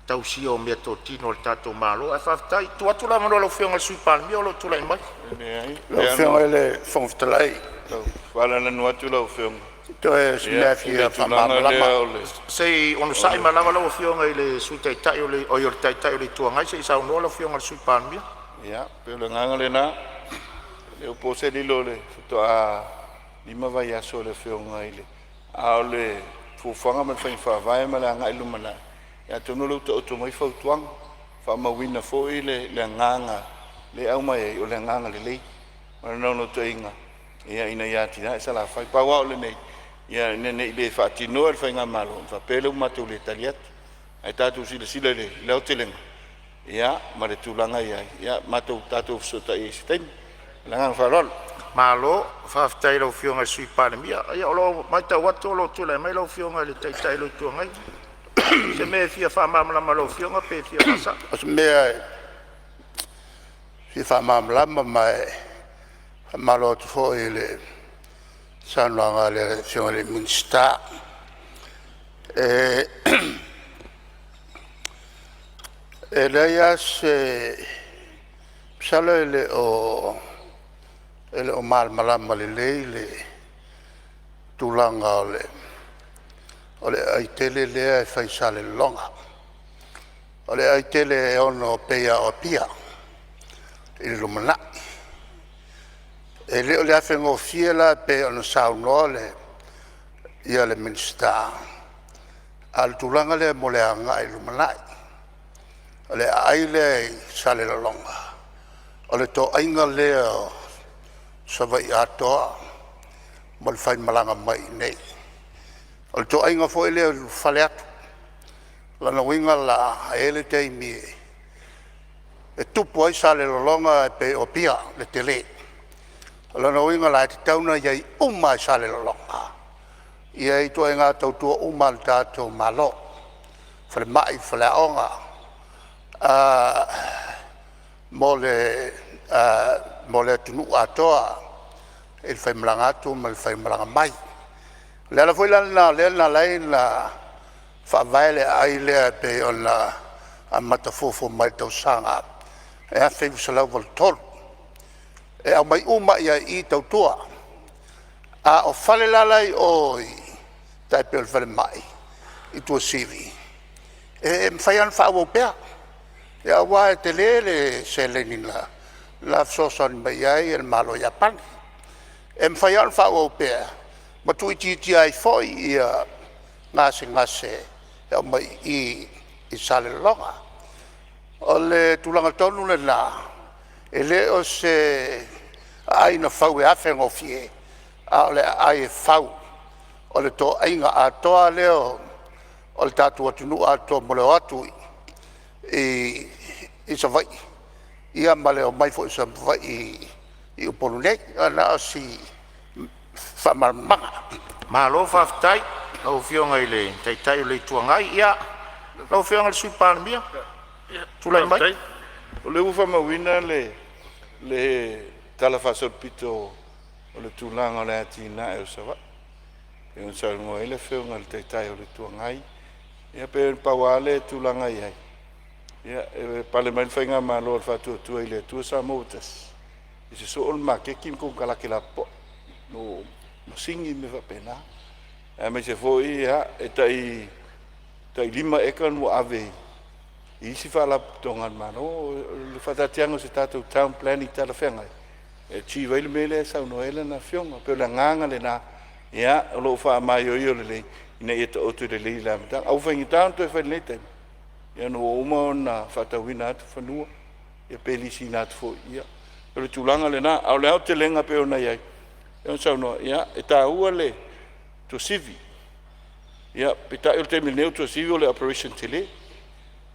tausia o meatotino a le tatou Malo. Ae faafetai. E tuu atu le avanoa i lau Afioga i le Sui Palemia o lo o tulai mai. Lau Afioga i le Fofoga Fetalai, toe o se Ia, mea e se fia faamalamalama. i onosai mai lava lau Afioga i le Sui Taitai o le Itu Agai se i saunoa lau Afioga i le Sui Palemia. Ia, pei o le agaga lena. E le o po se lilo faatoa 5 vaiaso o le Afioga i le… A o le fuafuaga ma le faiga faavae ma le agai i le lumanai, ia atonu o lea ua taoto mai fautuaga, faamauina foi le agaga lea e aumai ai, o le agaga lelei. Ma le naunautaiga ina ia atiae Salafai. Pau lava o lenei, ina ne i le faatinoa e le faigamalo ona faapea lea ua matou le tali atu. Ae tatou silasila i le aotelega ma le tulaga e i ai, ia matou tatou fesootai ai i se taimi. Ma le agaga faaaloalo. Malo faafetai i lau Afioga i le Sui Palemia. Ia o lo o matau atu o lo o tulai mai lau Afioga i le Taitai o le Itu Agai. O se mea e fia faamalamalama e lau Afioga pe fia faasao? O se mea e fia faamalamalama ma e faamalo atu foi i le saunoaga a le Afioga i le Minisita. E leai lava se… Masalo e le o malamalama lelei le tulaga o le aai tele lea e fai i Salelologa. O le aai tele e ono pei lava o Apia i le lumanai. E le o le afe gofie la pei ona saunoa le Minisita, a o le tulaga lea mo le agai i le lumanai. O le aai lea i Salelologa, o le toaiga lea o Savaii atoa ma le faimalaga mai i inei. O le toaiga foi lea e ulufale atu. O lona uiga la, e i ai le taimi e tupu ai Salelologa e pei o Apia le tele. O lona uiga la e tatau ona i ai uma lava i Salelologa ituaiga tautua uma a le tatou Malo, falemai, faleaoga, mo le atunuu atoa i le faimalaga atu ma le faimalaga mai. O le ala foi la lena o lea na ala ai ona faavae le aai lea e pei ona amata fuafua mai i le tausaga e 1983, e aumai uma lava i i tautua. A o fale la la e i o i tai pei o le falemai i Tuasivi, e mafai lava ona faaauau pea aua e tele le seleni na fesoasoani mai ai le Malo o Iapani. E mafai lava ona faaauau pea ma tuuitiitia ai foi gasegase e aumai i i i Salelologa. O le tulaga tonu lena, e le o se aai na fau e afe gofie, a o le aai e fau o le toaiga atoa lava lea o le tatou atunuu atoa mo le o atu i Savaii ia ma le omai foi i Savaii i Upolu nei. Na o si faamalamalamaga. Malo faafetai i lau Afioga i le Taitai o le Itu Agai. Ia, lau Afioga i le Sui Palemia, tulai mai. Faafetai. O lea ua faamauina le talafaasolopito o le tulaga o le atinae o Savaii pei ona saunoa ai le Afioga i le Taitai o le Itu Agai. Ia pei na pau lava le tulaga e i ai, ia e pale mai le faigamalo a le Faatuatua i le Atua Samoa ua Tasi, e sosoo le maketi ma konekarate lapopoa mo masini ma mea faapena, aemaise foi e tai 5 eka ona ua ave i isi faalapotopotoga a le Malo. O le faataatiaga o se tatou town planning talafeagai e achieve ai le mea lea e saunoa ai lana Afioga. E pei o le agaga lena o lo o faamaioio lelei ina ia taoto lelei i le amataga. Ae ua faigata ona toe fai i lenei taimi ona ua uma ona faatauina atu fanua pe lisiina atu foi. Ia o le tulaga lena, a o le aotelega e pei ona i ai, pei ona saunoa, ia e taua le Tuasivi. Ia, peitai o le taimi nei o Tuasivi o le operation tele.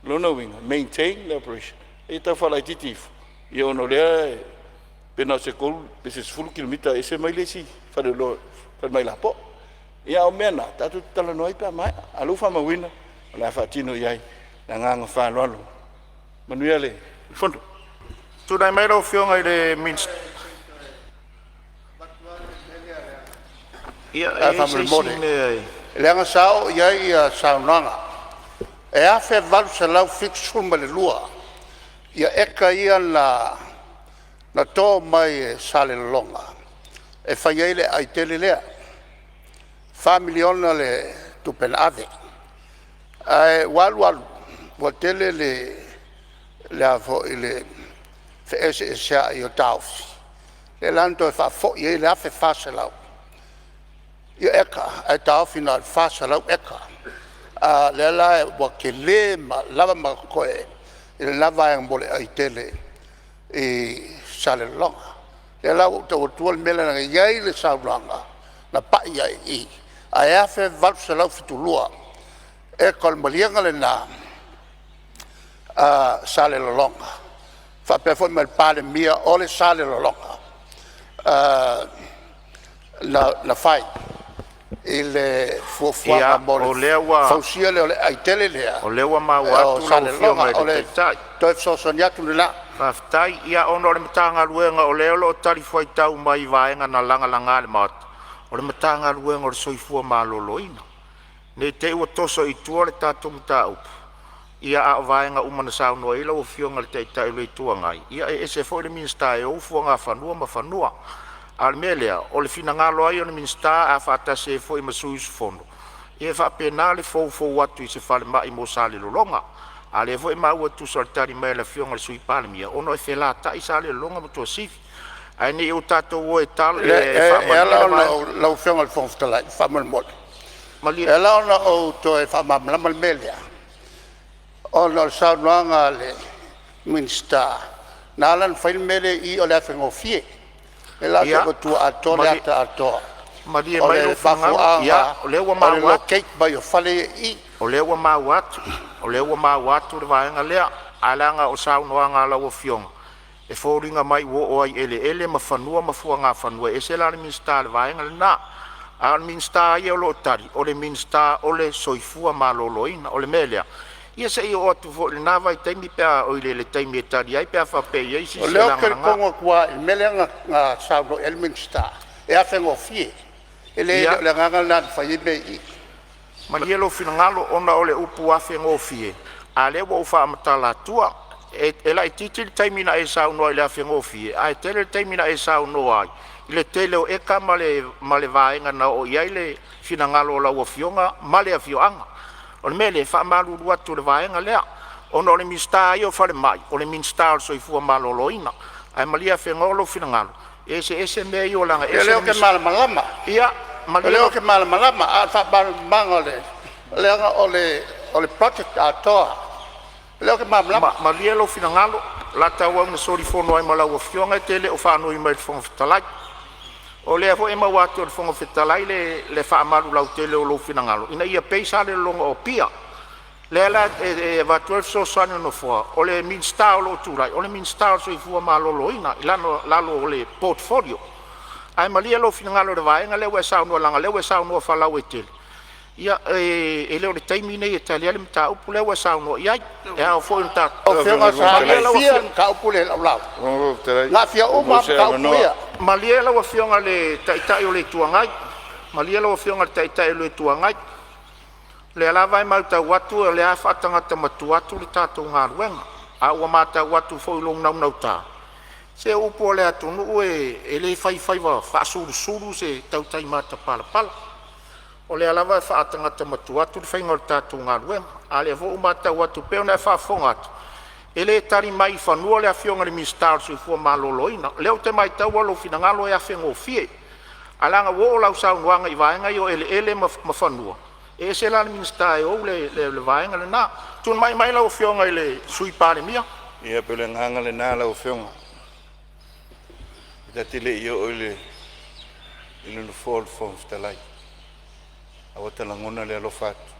O lona uiga, maintain le operation ia tau faalaitiiti ifo ona o lea pe na o se 3 pe 10 kilomita e ese mai le isi falemai lapopoa. Ia a o mea na tatou te talanoa ai pe a maea, a o lea ua faamauina o le a faatino i ai. Ma le agaga faaaloalo. Manuia le fono. Tulai mai lau Afioga i le Minisita. Ia, e Ae i ai se isi faamolemole, mea e… leaga sa oo i ai saunoaga, e 1872 eka ia na to mai e Salelologa e fai ai le aai tele lea. E $4 miliona le tupe na ave, ae ua alu alu ua tele le feeseeseai o taofi, lea la na toe faafoi ai le 1400 eka ae taofi na o le 400 eka. A o lea la ua tele ma lava ma totoe i lena vaega mo le aai tele i Salelologa. O lea la ua ou tau atua le mea lea leaga e i ai le saunoaga na pai ai i i, ae 1872 eka o le maliega lena a Salelologa faapea foi ma le Palemia o le Salelologa na fai i le fuafuaga Ia, mo le o lea ua fausia lea o le aai tele lea o lea ua maua o atu lau Afioga Salelologa. i le O le Taitai. toe fesoasoani atu lena. Faafetai. Ia ona o le Matagaluega o lea o lo o talifuaitau mai i vaega na lagalaga i le Maota, o le Matagaluega o le Soifua Maloloina. Ne i te i ua toso i tua le tatou mataupu, ia a o vaega uma na saunoa i ai lau Afioga i le Taitai o le Itu Agai, ia e ese foi le Minisita e ou fuagafanua ma fanua. A o le mea lea, o le finagalo lava ia o le Minisita a faatasi ai foi ma sui usufono, ia e faapena le foufou atu i se falemai mo Salelologa. A o lea foi e maua e tusa o le tali mai a le Afioga i le Sui Palemia, ona e felatai Salelologa ma Tuasivi. Ae ne i o tatou o e E faamalie ala le ona vaega. ou… Lau Afioga i le Fofoga Fetalai faamolemole, Malie e ala ona ou toe faamalamalama le mea lea, ona o le saunoaga a le Minisita na ala ona fai le mea lea i i o le afe gofie. O lea la ou te Ia, avatua atoa le malie ata atoa malie o mai lou le finagalo. Ia, mafuaaga o lea ua o le maua atu. locate mai o fale ia i i. O lea ua maua atu, o lea ua maua atu le vaega lea. Ae leaga o saunoaga a lau Afioga e foliga mai ua oo ai i eleele ma fanua ma fuagafanua. E ese la le Minisita o le vaega lena, a o le Minisita lava ia o lo o tali, o le Minisita o le Soifua Maloloina. O le mea lea, ia se i oo atu foi i lena vaitaimi pe a oi le taimi e tali ai pe a faapea e i ai se isi O e lea ou te lagalaga. talitonu atu lava i le mea lea na saunoa i ai le Minisita, e afegofie. E le o le agaga lena na fai ai mea i i. Malie lou finagalo ona o le upu afegofie a o lea ua ou faamatala atua, e laitiiti le taimi na e saunoa ai i le afegofie ae tele le taimi na e saunoa ai i le tele o eka ma le vaega na oo i ai le finagalo o lau afioga ma le afioaga. O le mea lea, e faamalulu atu i le vaega lea, ona o le Minisita lava ia o Falemai, o le Minisita o le Soifua Maloloina. Ae malie afenoa lou finagalo, e eseese mea ia leaga e Ia o ese lea le ou te Minisita. malamalama, o lea ou te malamalama. A o le faamalamalamaga o le… leaga o le project atoa, o lea ou te malamalama. Malie lou finagalo, o le a tauau ina solifono ai ma lau afioga e te le o faanoi mai i le Fofoga Fetalai. O lea foi e maua atu e le Fofoga Fetalai le faamalu lautele o lou finagalo ina ia pei Salelologa o Apia. O lea la e avatu ai le fesoasoani a le Nofoa, o le Minisita o lo o tulai, o le Minisita o le Soifua Maloloina i lalo o le portfolio. Ae malie lou finagalo i le vaega lea ua e saunoa ai leaga o lea ua e saunoa faalauaitele. Ia, e le o le taimi lenei e tali ai le mataupu lea ua e saunoa i ai. E ao foi ona Lau tatou… Afioga sa aafia le mataupu lea i lau lauga, na aafia uma lava mataupu ia. Malie lau Afioga i le Taitai o le Itu Agai, malie lau Afioga i le Taitai o le Itu Agai, o lea lava e matau atu o lea e faatagata matua atu le tatou galuega. A ua matau atu foi i lou naunauta, se o upu a le atunuu e le fai faiva faasulusulu se tautai matapalapala. O lea lava e faatagata matua atu le faiga o le tatou galuega, a o lea foi ua matau atu pei ona e faafofoga atu, e le tali mai i fanua le Afioga i le Minisita o le Soifua Maloloina. O lea ou te maitaua lou finagalo e afegofie, ae leaga ua oo lau saunoaga i vaega ia o eleele ma fanua, e ese la le Minisita e ou le vaega lena. Tulai mai lau Afioga i le Sui Palemia. Ia pei o le agaga lena lau Afioga, ta te le i oo i le nofoa o le Fofoga Fetalai, ae ua ta lagona le alofa atu,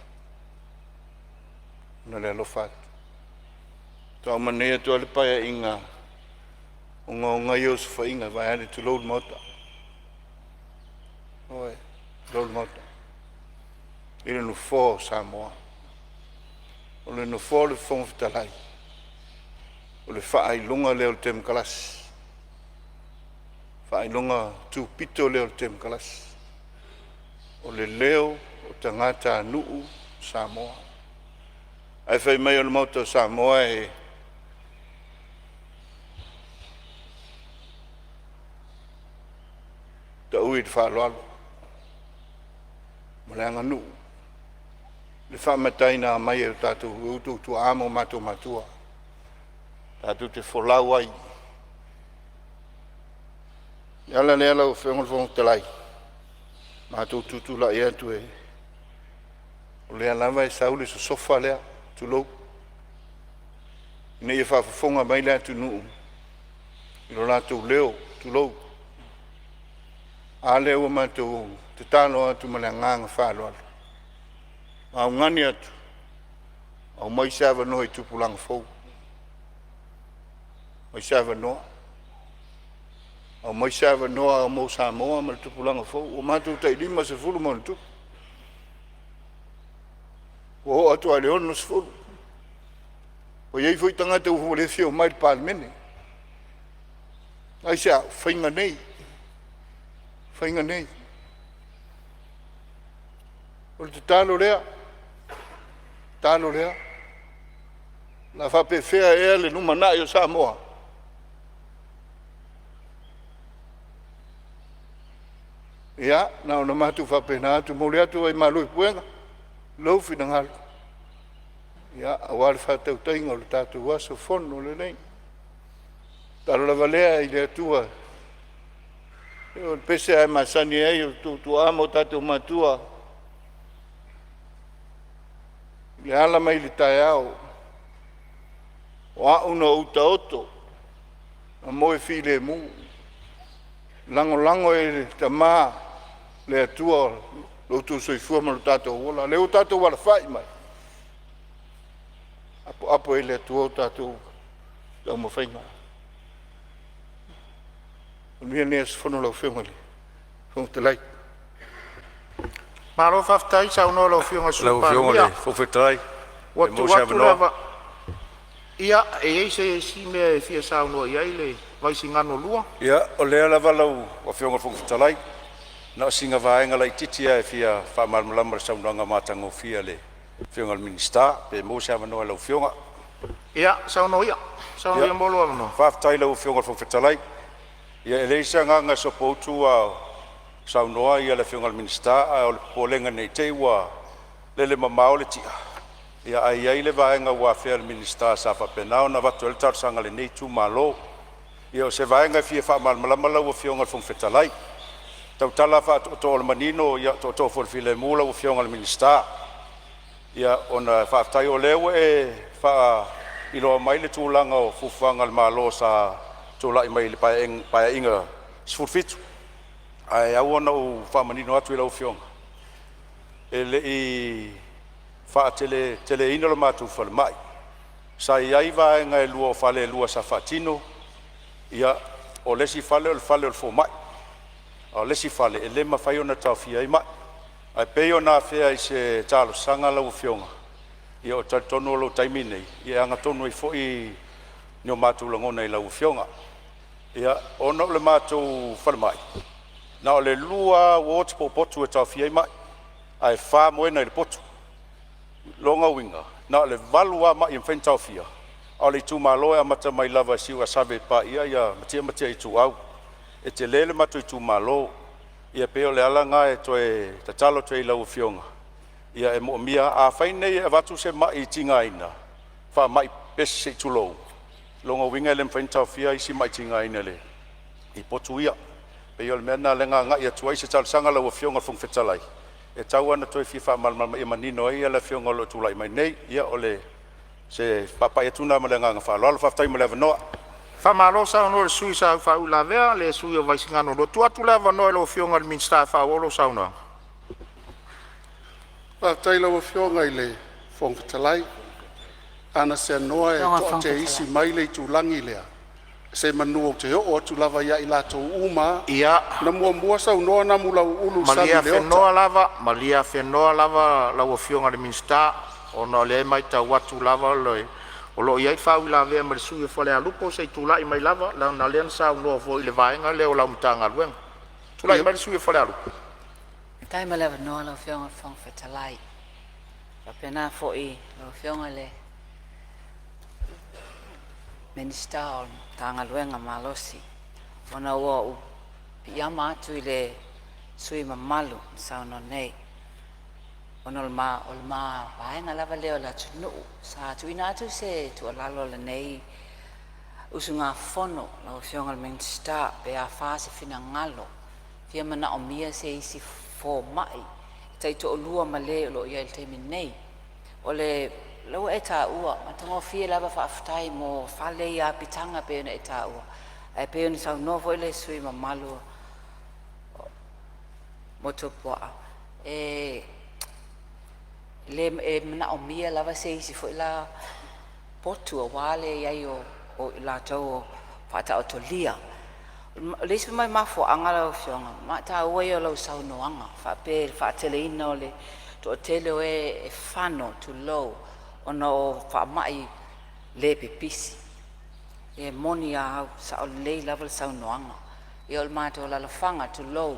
lagona le alofa atu. Faatoa uma nei atu lava le Paeaiga ogaoga ia o osofaiga vaeane tulou le Maota, ioe, tulou le Maota, i le Nofoa o Samoa. O le nofoa o le Fofoga Fetalai, o le faailoga lea o le Temokarasi, faailoga tupito lea o le Temokarasi, o le leo o tagatanuu o Samoa. Ae fai mai o le Maota o Samoa e taui i le faaaloalo ma le aganuu le faamataiina mai e outou tuaa ma o matou matua tatou te folau ai. O le ala lea lau Afioga i le Fofoga Fetalai, matou te tutulai atu, o lea lava e sau le sosofa lea, tulou, ina ia faafofoga mai le atunuu i lo latou leo, tulou. A lea ua matou tatalo atu ma le agaga faaaloalo ma augani atu, aumai se avanoa i tupulaga fou, aumai se avanoa, aumai se avanoa mo Samoa ma le tupulaga fou. Ua matou tai 50+, ua oo atu lava i le 60. Ua i ai foi tagata ua le fia omai i le Palemene. Aisea? O faiga nei, faiga nei. O le tatalo lea, tatalo lea. O le a faapefea ea le lumanai o Samoa? Ia, na ona matou faapena atu, momoli atu ai malu i puega i lou finagalo aua le faatautaiga o le tatou aso Fono lenei. O le tatalo lava lea i le Atua, o le pese lava e masani ai o outou tuaa ma o tatou matua, i le ala mai le taeao, o au na ou taoto ma moe filemu, lagolago e le Tama le Atua lo outou soifua ma lo tatou ola. O lea ua tatou alafai mai, Apoapo ai le Atua o tatou taumafaiga. Manuia lenei aso fono lau Afioga i le Fofoga Fetalai. Malo faafetai saunoa i lau Afioga i le Sui Lau Afioga i Palemia. le Fofoga Fetalai, Ua pe maua tuu se atu le avanoa. ava... Ia, e i ai se isi mea e fia saunoa i ai le Vaisigano 2? Ia, o lea lava lau Afioga i le Fofoga Fetalai, na o sina vaega laitiiti lava e fia faamalamalama i le saunoaga matagofie a le Afioga i le Minisita, pe maua se avanoa i lau Afioga. Ia, saunoa ia. Saunoa Ia, ia mo lou avanoa. faafetai i lau Afioga i le Fofoga Fetalai. Ia e leai se agaga e sopoutu a o saunoa le Afioga i le Minisita, ae o le popolega ne i te i ua lele mamao le ti'a, ae i ai le vaega ua afea e le Minisita sa faapena ona avatu ai le talosaga a lenei itumalo. Ia o se vaega e fia faamalamalama lau Afioga i le Fofoga Fetalai, e tautala lava faa-tootoo o le manino, o tootoo foi o le filemu lau Afioga i le Minisita. Ia ona faafetai o lea ua e faailoa mai le tulaga o fuafuaga a le Malo sa tulai mai i le Paeaiga 17. Ae ao ona ou faamanino atu i lau Afioga, e le i faateleina lo matou falemai, sa i ai vaega e lua o fale e lua sa faatino. Ia, o le isi fale o le fale o le fomai, a o le isi fale e le mafai ona taofia ai mai. Ae pei ona afea i se talosaga lau Afioga, ia ou te talitonu o loo taimi lenei e agatonu ai foi ni o matou lagona i lau Afioga. Ia, ona o le matou falemai, na o le lua lava wards po o potu e taofia ai mai, ae fa moena i le potu. O lona uiga na o le valu lava mai e mafai ona taofia, a o le itumalo e amata mai lava i Siuasave e paia Matia ma Matia Ituau. E tele le matou itumalo. Ia pei o le ala lena e toe tatalo atu ai i lau Afioga, ia e moomia. Afai nei e avatu se mai tigaina, faamai pepesi se i tulou, o lona uiga e le mafai ona taofia isi mai tigaina i potu ia. Pei o le mea lena lea na agai atu ai se talosaga lau Afioga i le Fofoga Fetalai, e tatau lava ona toe fia faamalamalama ina ia manino ai le afioga o lo o tulai mai nei. Ia o se faapai atu lena ma le agaga faaaloalo. Faafetai mo le avanoa. Faamalo saunoa i le sui usufono sa faauilavea, le sui usufono mo Vaisigano 2. Tuu atu le avanoa i lau Afioga i le Minisita e faaauau lau saunoaga. Faafetai i lau Afioga i le Fofoga Fetalai. A na seanoa e toateisi mai le itulagi lea, semanu ou te oo atu lava ia i latou uma lava na muamua saunoa Namulauulu Ia, Sami malie Leota. afenoa lava, malie afenoa lava lau Afioga i le Minisita ona o lea e matau atu lava o lo o i ai le faauilavea ma le sui usufono mo Falealupo. Se i tulai mai lava leaga o lea na saunoa foi i le vaega lea o lau Matagaluega. Tulai mai le sui usufono mo Falealupo. Faafetai mo le avanoa lau Afioga i le Fofoga Fetalai. E faapena foi i lau Afioga i le Minisita o le Matagaluega malosi, ona ua ou piiama atu i le sui usufono mamalu na saunoa nei, ona o le ma vaega lava lea o le atunuu. Sa tuuina atu se tuualalo a lenei usugafono lau Afioga i le Minisita pe afa se finagalo, e fia manaomia se isi fomai e taitoalua ma le o lo o i ai i le taimi nei. O lea ua e taua, e matagofie lava, faafetai mo fale ia apitaga e pei ona e taua. Ae pei ona saunoa foi le sui usufono mamalu mo Motuopuaa, e manaomia lava se isi foi la potu aua le i ai o i latou o faataotolia. O le isi mai mafuaaga lau Afioga, o le maitaua ia o lau saunoaga faapea i le faateleina o le toatele o e fano tulou, ona o faamai le pipisi. E moni a au, e sao lelei lava le saunoaga. Ia o le matou alaalafaga tulou,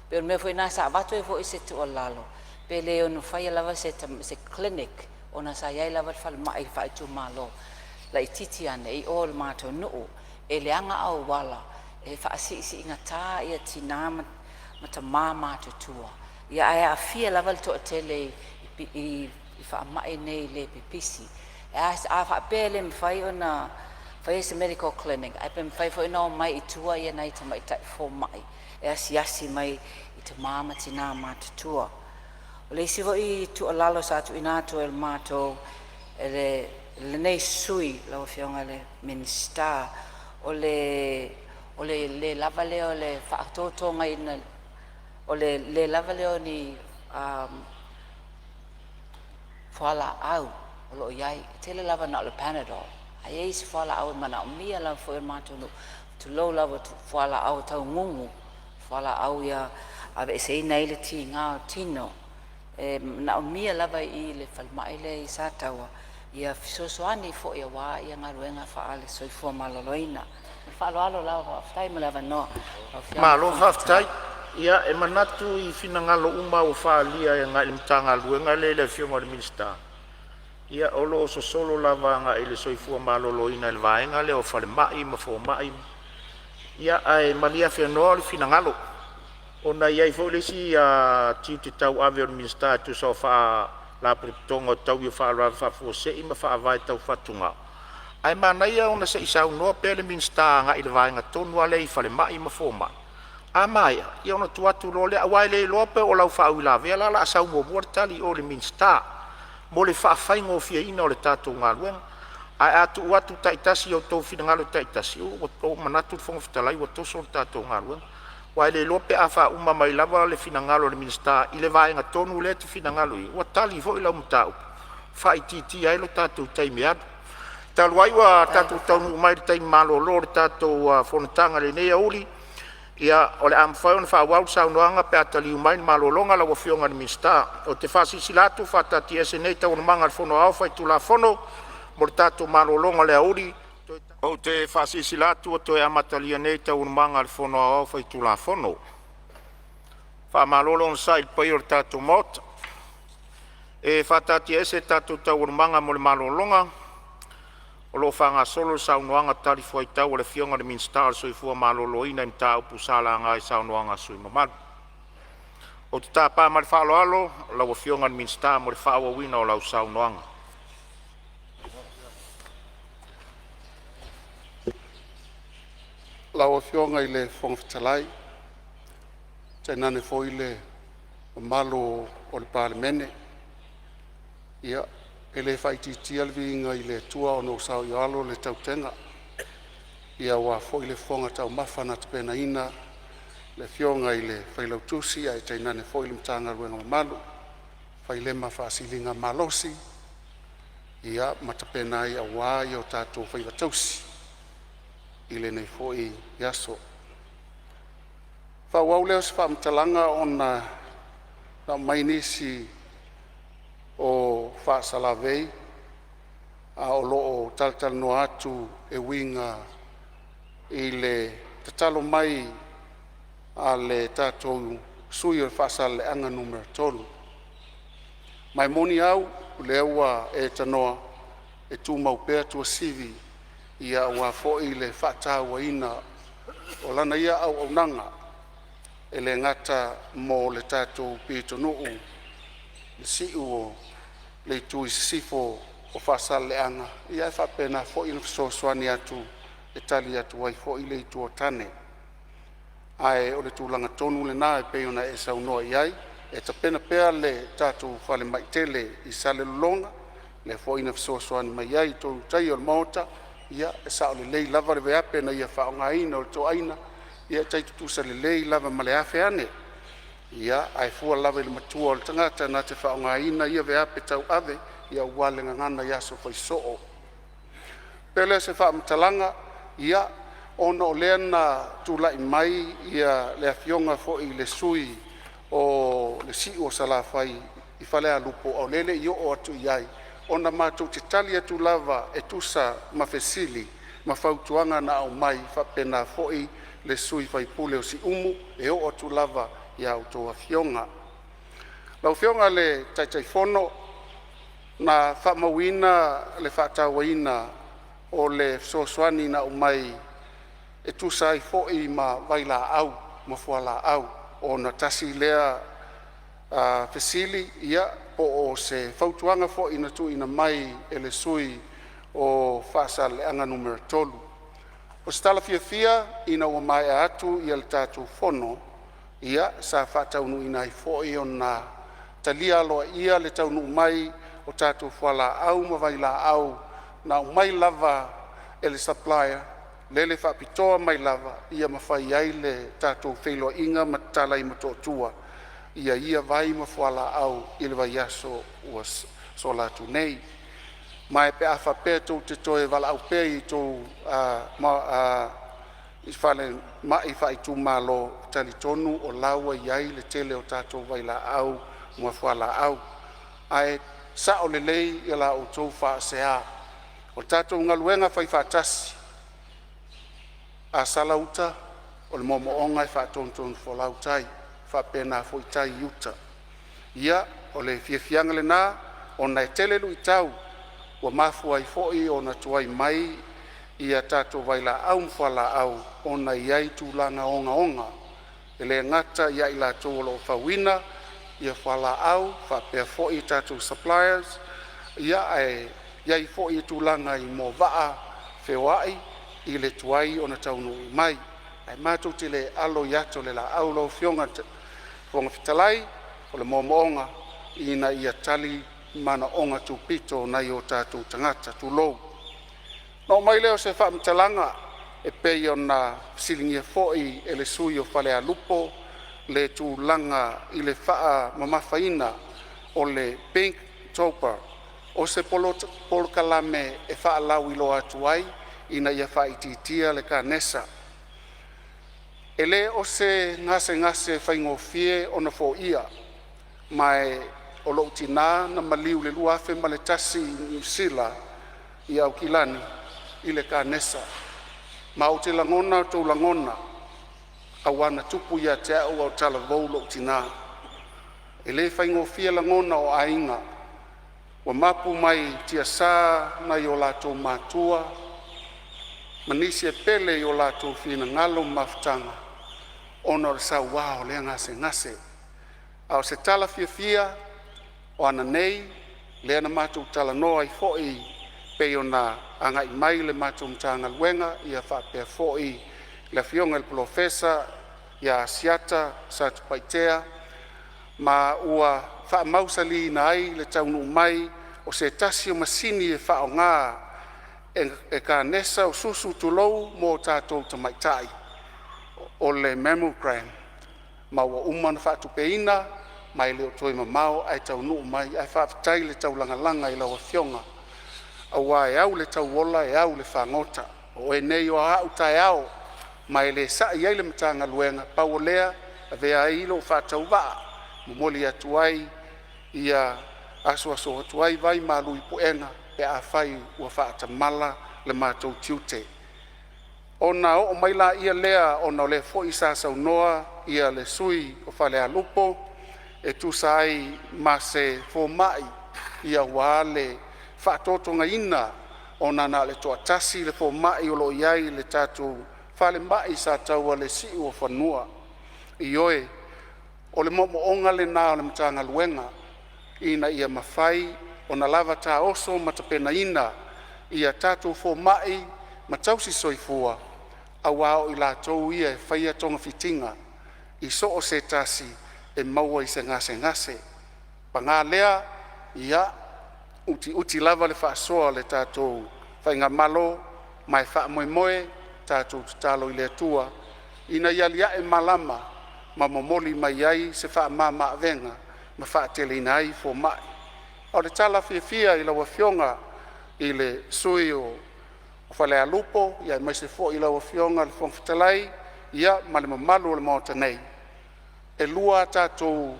pei o le mea foi lena sa avatu ai foi se tuualalo, pe le ono faia lava se clinic ona sa i ai lava le falemai faaitumalo laitiiti ane i o i le matou nuu. E leaga auala, e faasiisiigata tina ma tama matutua, ae aafia lava le toatele i faamai nei le pipisi. A faapea e le mafai ona faia se medical clinic, ae pe mafai foi ona omai i tua nai tamaitai fomai e asiasi mai i tama ma tina matutua. O le isi foi tuualalo sa tuuina atu e le matou e lenei sui usufono lau Afioga i le Minisita, o le le lava lea o le faatotogaina o le le lava lea o ni fualaau o lo o i ai. E tele lava na o le panadol, ae i ai isi fualaau e manaomia lava foi e le matou nuu, tulou lava, o fualaau taugugu, fualaau ia e aveeseina ai le tiga o le tino. E manaomia lava i le falemai lea i Sataua ia fesoasoani foi aua galuega faale-soifua maloloina. Ma le faaaloalo lava, faafetai mo le avanoa lau Afioga i le Malo Fofoga Fetalai. faafetai. Ia e manatu i finagalo uma ua faaalia e agai i le Matagaluega lea i le Afioga i le Minisita, ia o lo o sosolo lava agai i le soifua maloloina i le vaega lea o falemai ma fomai. Ia ae malie afenoa le finagalo ona e i ai foi le isi tiute tauave o le Minisita e tusa o Faalapotopotoga o Taui o Faalavelave Faafuasei ma Faavae Tau Fatugao, ae manaia ona se i saunoa pea le Minisita agai i le vaega tonu lava lea i falemai ma fomai. A maea ia ona tuu atu loa lea, aua e le iloa po o lau faauilavea la o le a sau muamua le tali i o i le Minisita mo le faafaigofieina o le tatou galuega. Ae a tuu atu taitasi i o outou finagalo taitasi, ua ou manatu le Fofoga Fetalai ua toso le tatou galuega, aua e le iloa pe a faauma mai lava le finagalo o le Minisita i le vaega tonu lea e te finagalo i ai, ua tali foi lau mataupu, faaitiitia ai lo tatou taimi e alu. Talu ai ua tatou taunuu mai i le taimi malolo o le tatou fonotaga i lenei aoauli, ia, o le a mafai ona faaauau le saunoaga pe a taliu mai le malologa lau Afioga i le Minisita. Ou te faasilasila atu ua faataatiaese nei Taualumaga a le Fono Aoao Faitulafono mo le tatou malologa i le aoauli. Ou te faasilasila atu ua toe amatalia nei Taualumaga a le Fono Aoao Faitulafono. Faamalo le onosai i le paia o le tatou Maota. E faataatiaese tatou Taualumaga mo le malologa o lo o faagasolo le saunoaga talifuaitau a le Afioga i le Minisita o le Soifua Maloloina i mataupu sa laga i saunoaga a sui usufono mamalu. Ou te tapa ma le faaaloalo lau Afioga i le Minisita mo le faaauauina o lau saunoaga. Lau Afioga i le Fofoga Fetalai, tainane foi le mamalu o le Palemene, ia e le faaitiitia le viiga i le Atua ona ua saoialo le tautega ia aua foi le fofoga taumafa na tapenaina e le Afioga i le Failautusi ae tainane foi le Matagaluega mamalu fai lea ma faasiligamalosi ia ma tapena ai aua o tatou faiva tausi i lenei foi aso. Faaauau lea o se faamatalaga ona na aumai nisi o faasalavei a o lo o talatalanoa atu e uiga i le tatalo mai a le tatou sui usufono o Faasaleleaga Nu.3. Ma e moni au o lea ua e tanoa e tumau pea Tuasivi aua foi le faatauaina o lana ia auaunaga e le gata mo le tatou pitonuu i le si'u o le itu i sisifo o Faasaleleaga, ae faapena foi ona fesoasoani atu e tali atu ai foi le itu a tane. Ae o le tulaga tonu lena e pei ona e saunoa i ai, e tapena pea le tatou falemai tele i Salelologa, lea foi na fesoasoani mai ai i toeulutaia o le Maota. Ia e sao lelei lava le veape na ia faaaogaina o le toeaina, ia e tai tutusa lelei lava ma le afe ane. Ia, ae fua lava i le matua o le tagata na te faaaogaina ia veape tauave aua le gagana i aso fai soo. Ona oo mai lea o se faamatalaga ia, ona o lea na tulai mai le afioga foi i le sui usufono o le Si'u o Salafai i Falealupo, a o lea e le i oo atu i ai, ona matou te tali atu lava e tusa ma fesili ma fautuaga na aumai, faapena foi le sui usufono o Siumu, e oo atu lava ia outou afioga. Lau Afioga i le Taitaifono, na faamauina le faatauaina o le fesoasoani na aumai e tusa ai foi ma vailaau ma fualaau, ona tasi lea fesili po o se fautuaga foi na tuuina mai e le sui usufono o Faasaleleaga Nu.3. O se tala fiafia ina ua maea atu le tatou fono, ia sa faataunuuina ai foi ona talia aloaia le taunuu mai o tatou fualaau ma vailaau na aumai lava e le supplier lele faapitoa mai lava ia mafai ai le tatou feiloaiga ma tatala ai Motootua ia vai ma fualaau i le vaiaso ua sola atu nei. Ma pe a faapea tou te toe valaau pea i tou falemai faaitumalo, e talitonu o la ua i ai le tele o tatou vailaau ma fualaau, ae sao lelei la outou faasea. O le tatou galuega faifaatasi, a sala uta o le moomooga e faatonutonufolau tai, e faapena foi tai i uta. Ia, o le fiafiaga lena ona e tele luitau ua mafua ai foi ona tuai mai ia tatou vailaau ma fualaau ona e i ai tulaga ogaoga, e le gata ia i latou o lo o fauina fualaau faapea foi tatou suppliers, ae i ai foi tulaga i moavaa feoai i le tuai ona taunuu mai. Ae matou te le alo i ata o le laau lau Afioga i le Fofoga Fetalai, o le moomooga ina ia tali manaoga tupito o nai o tatou tagata. Tulou. Ona oo mai lea o se faamatalaga e pei ona fesiligia foi e le sui usufono o Falealupo le tulaga i le faamamafaina o le Pink Topper, o se polokalame e faalauiloa atu ai ina ia faaitiitia le Kanesa. E le o se gasegase faigofie ona foia, ma o lo'u tina na maliu i le 2001 i Niu Sila i Aukilani i le Kanesa, ma ou te lagona o outou lagona aua na tupu ia te au a o talavou lo'u tina. E le faigofie lagona o aiga ua mapu mai tiasa nai o latou matua ma nisi e pele i o latou finagalo ma mafutaga ona o le saua o lea gasegase. A o se tala fiafia, o ananei lea na matou talanoa ai foi pei ona agai mai le matou Matagaluega faapea foi le Afioga i le Polofesa ia Asiata Satupaitea, ma ua faamausaliina ai le taunuu mai o se tasi o masini e faaaoga e kanesa o susu tulou, mo tatou tamaitai, o le mammogram, ma ua uma ona faatupeina ma e le o toe mamao ae taunuu mai. Ae faafetai le taulagalaga i lau Afioga aua e au i le tauola e au i le fagota. O oe nei o au taeao ma e le sa'i ai le Matagaluega. Pau o lea e avea ai lou faatauvaa e momoli atu ai ia asuasu atu ai vai malu i puega pe afai ua faatamala le matou tiute. Ona oo mai lea ona o lea foi sa saunoa le sui usufono o Falealupo e tusa ai ma se fomai aua le faatotogaina ona na o le toatasi le fomai o lo o i ai i le tatou falemai i Sataua i le Siuofanua. Ioe, o le moomooga lena o le Matagaluega ina ia mafai ona lava taoso ma tapenaina ia tatou fomai ma tausisoifua aua o i latou ia e faia togafitiga i so o se tasi e maua i se gasegase. Paga lea, ia utiuti lava le faasoa a le tatou faigamalo ma e faamoemoe tatou tatalo i le Atua ina ia alia'e malama ma momoli mai ai se faamamaavega ma faateleina ai fomai. A o le tala fiafia i lau Afioga i le sui usufono o Falealupo aemaise foi lau Afioga i le Fofoga Fetalai ma le mamalu o le Maota nei, e lua a tatou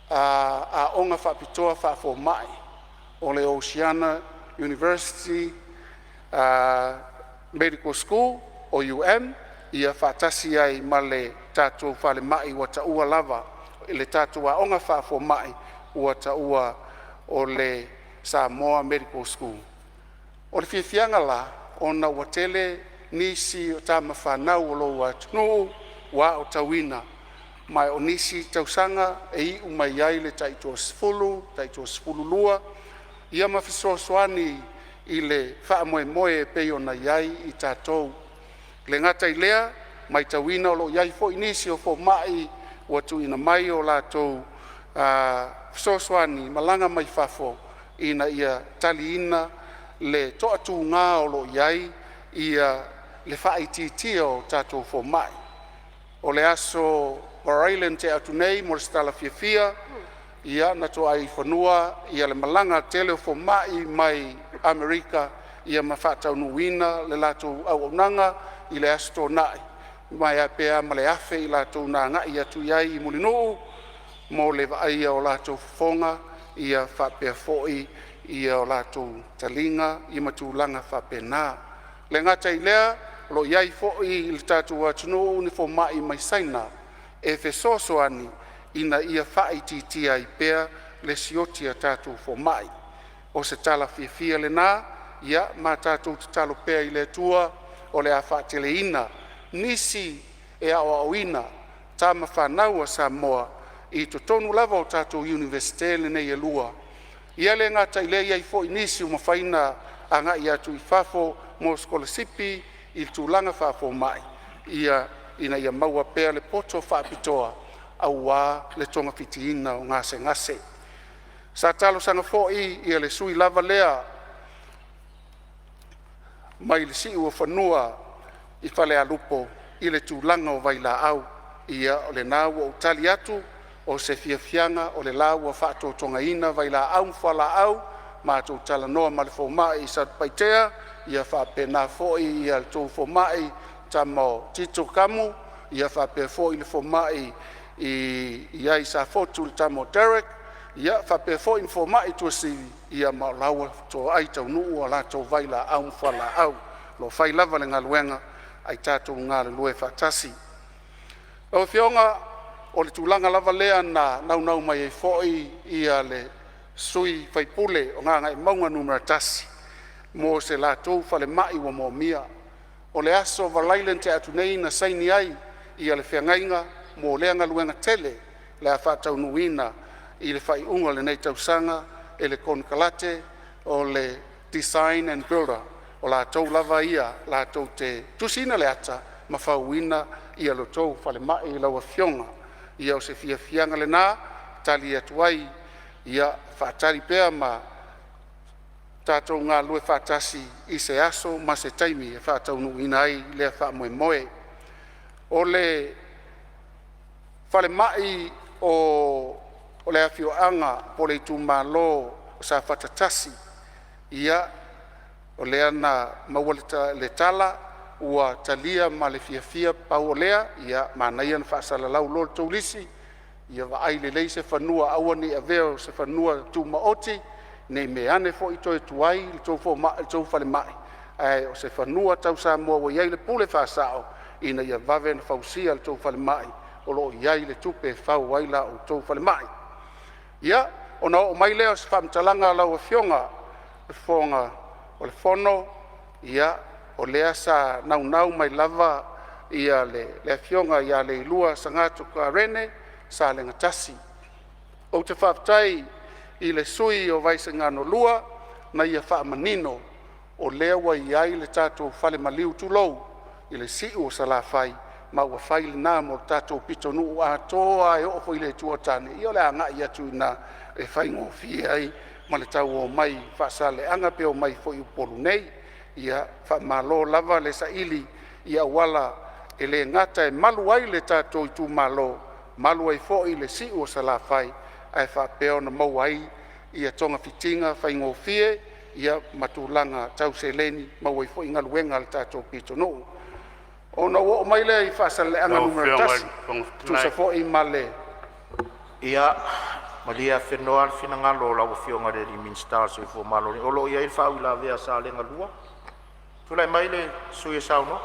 aoga faapitoa faafomai, o le Oceania University Medical School OUM faatasi ai ma le tatou falemai ua taua lava e le tatou aoga faafomai ua taua o le Samoa Medical School. O le fiafiaga la ona ua tele nisi o tamafanau a lou atunuu ua aotauina, ma o nisi tausaga e iu mai ai le tai-toasefulu, taitoasefululua ia ma fesoasoani i le faamoemoe e pei ona i ai i tatou. E le gata i lea ua matauina o lo o i ai foi nisi o fomai ua tuuina mai o latou fesoasoani malaga mai fafo ina ia taliina le toatuga o lo o i ai le faaitiitia o tatou fomai. O le aso Faraile na tea atu nei mo se tala fiafia. Ia na toai fanua le malaga a le tele o fomai mai Amerika ma faataunuuina le latou auaunaga i le Aso Toonai, ma e pe a ma le 1,000 i latou na agai atu i ai i Mulinuu mo le vaaia o latou fofoga faapea foi o latou taliga ma tulaga faapena. E le gata i lea, o lo o i ai foi i le tatou atunuu ni fomai mai Saina e fesoasoani ina ia faaitiitia ai pea le sioki o tatou fomai. O se tala fiafia lena, ia ma tatou tatalo pea i le Atua o le a faateleina nisi e aoaoina tama fanau a Samoa i totonu lava o tatou Iunivesite nei e lua. Ia le gata i lea, e i ai foi nisi ua mafai ona agai atu i fafo mo sikolasipi i tulaga faafomai ina ia maua pea le poto faapitoa aua le togafitiina o gasegase. Sa talosaga foi le sui usufono lava lea mai le Siuofanua i Falealupo i le tulaga o vailaau. Ia o lena ua ou tali atu, o se fiafiaga o le ua faatotogaina vailaau ma fualaau, matou talanoa ma le fomai i Satupaitea ia faapena foi la outou fomai Tama a Tito Kamu, ia faapea foi le fomai i ai i Safotu le tama a Derek, ia faapea foi ma fomai i Tuasivi, ma o la ua toai taunuu a latou vailaau ma fualaau. O lo o fai lava le galuega ae tatou galulue faatasi. Lau Afioga o le tulaga lava lea na naunau mai ai foi le sui usufono o Gagaemauga 1 mo se latou falemai ua moomia. O le Aso Faraile na tea atu nei na saini ai le feagaiga mo lea galuega tele o le a faataunuuina i le faaiuga o lenei tausaga e le konekarate o le Design and Builder. O latou lava ia latou te tusiina le ata ma fauina lo outou falemai lau Afioga. Ia o se fiafiaga lena e tali atu ai, ia faatali pea ma tatou galulue faatasi i se aso ma se taimi e faataunuuina ai lea faamoemoe. O le falemai o le afioaga po o le itumalo o Safata 1, ia o lea na maua le tala ua talia ma le fiafia. Pau o lea ia manaia ona faasalalau loa le tou lisi ia vaai lelei se fanua, aua ne i avea o se fanua tumaoti ne i meaane foi toe tuai le tou falemai, ae o se fanua tau Samoa ua i ai le pule faasao ina ia vave ona fausia le tou falemai o lo o i ai le tupe e fau ai la outou falemai. Ia, ona oo mai lea o se faamatalaga lau Afioga i le Fofoga o le Fono, o lea sa naunau mai lava le afioga ia Leilua Sagattu Rene Salega 1. Ou te faafetai i le sui usufono o Vaisigano 2 na ia faamanino o lea ua i ai le tatou fale maliu, tulou, i le si'u o Salafai, ma ua fai lena mo le tatou pitonuu atoa lava e oo foi i le Itu o Tane. Ia o le agai atu i ina e faigofie ai ma le tau o mai i Faasaleleaga pe omai foi i Upolu nei. Ia faamalo lava le saili i auala e le gata e malu ai le tatou itumalo, malu ai foi le si'u o Salafai, ae faapea ona maua ai togafitiga faigofie ma tulaga tau seleni e maua ai foi galuega a le tatou pitonuu. Ona ou oo mai lea i Faasaleleaga Lau Afioga i Nu.1 le Fofoga e tusa Fetalai. foi ma le Ia malie afenoa le finagalo o lau Afioga i le Minisita o le Soifua Maloloina, o lo o i ai le faauilavea a Salega 2. Tulai mai le sui usufono e saunoa.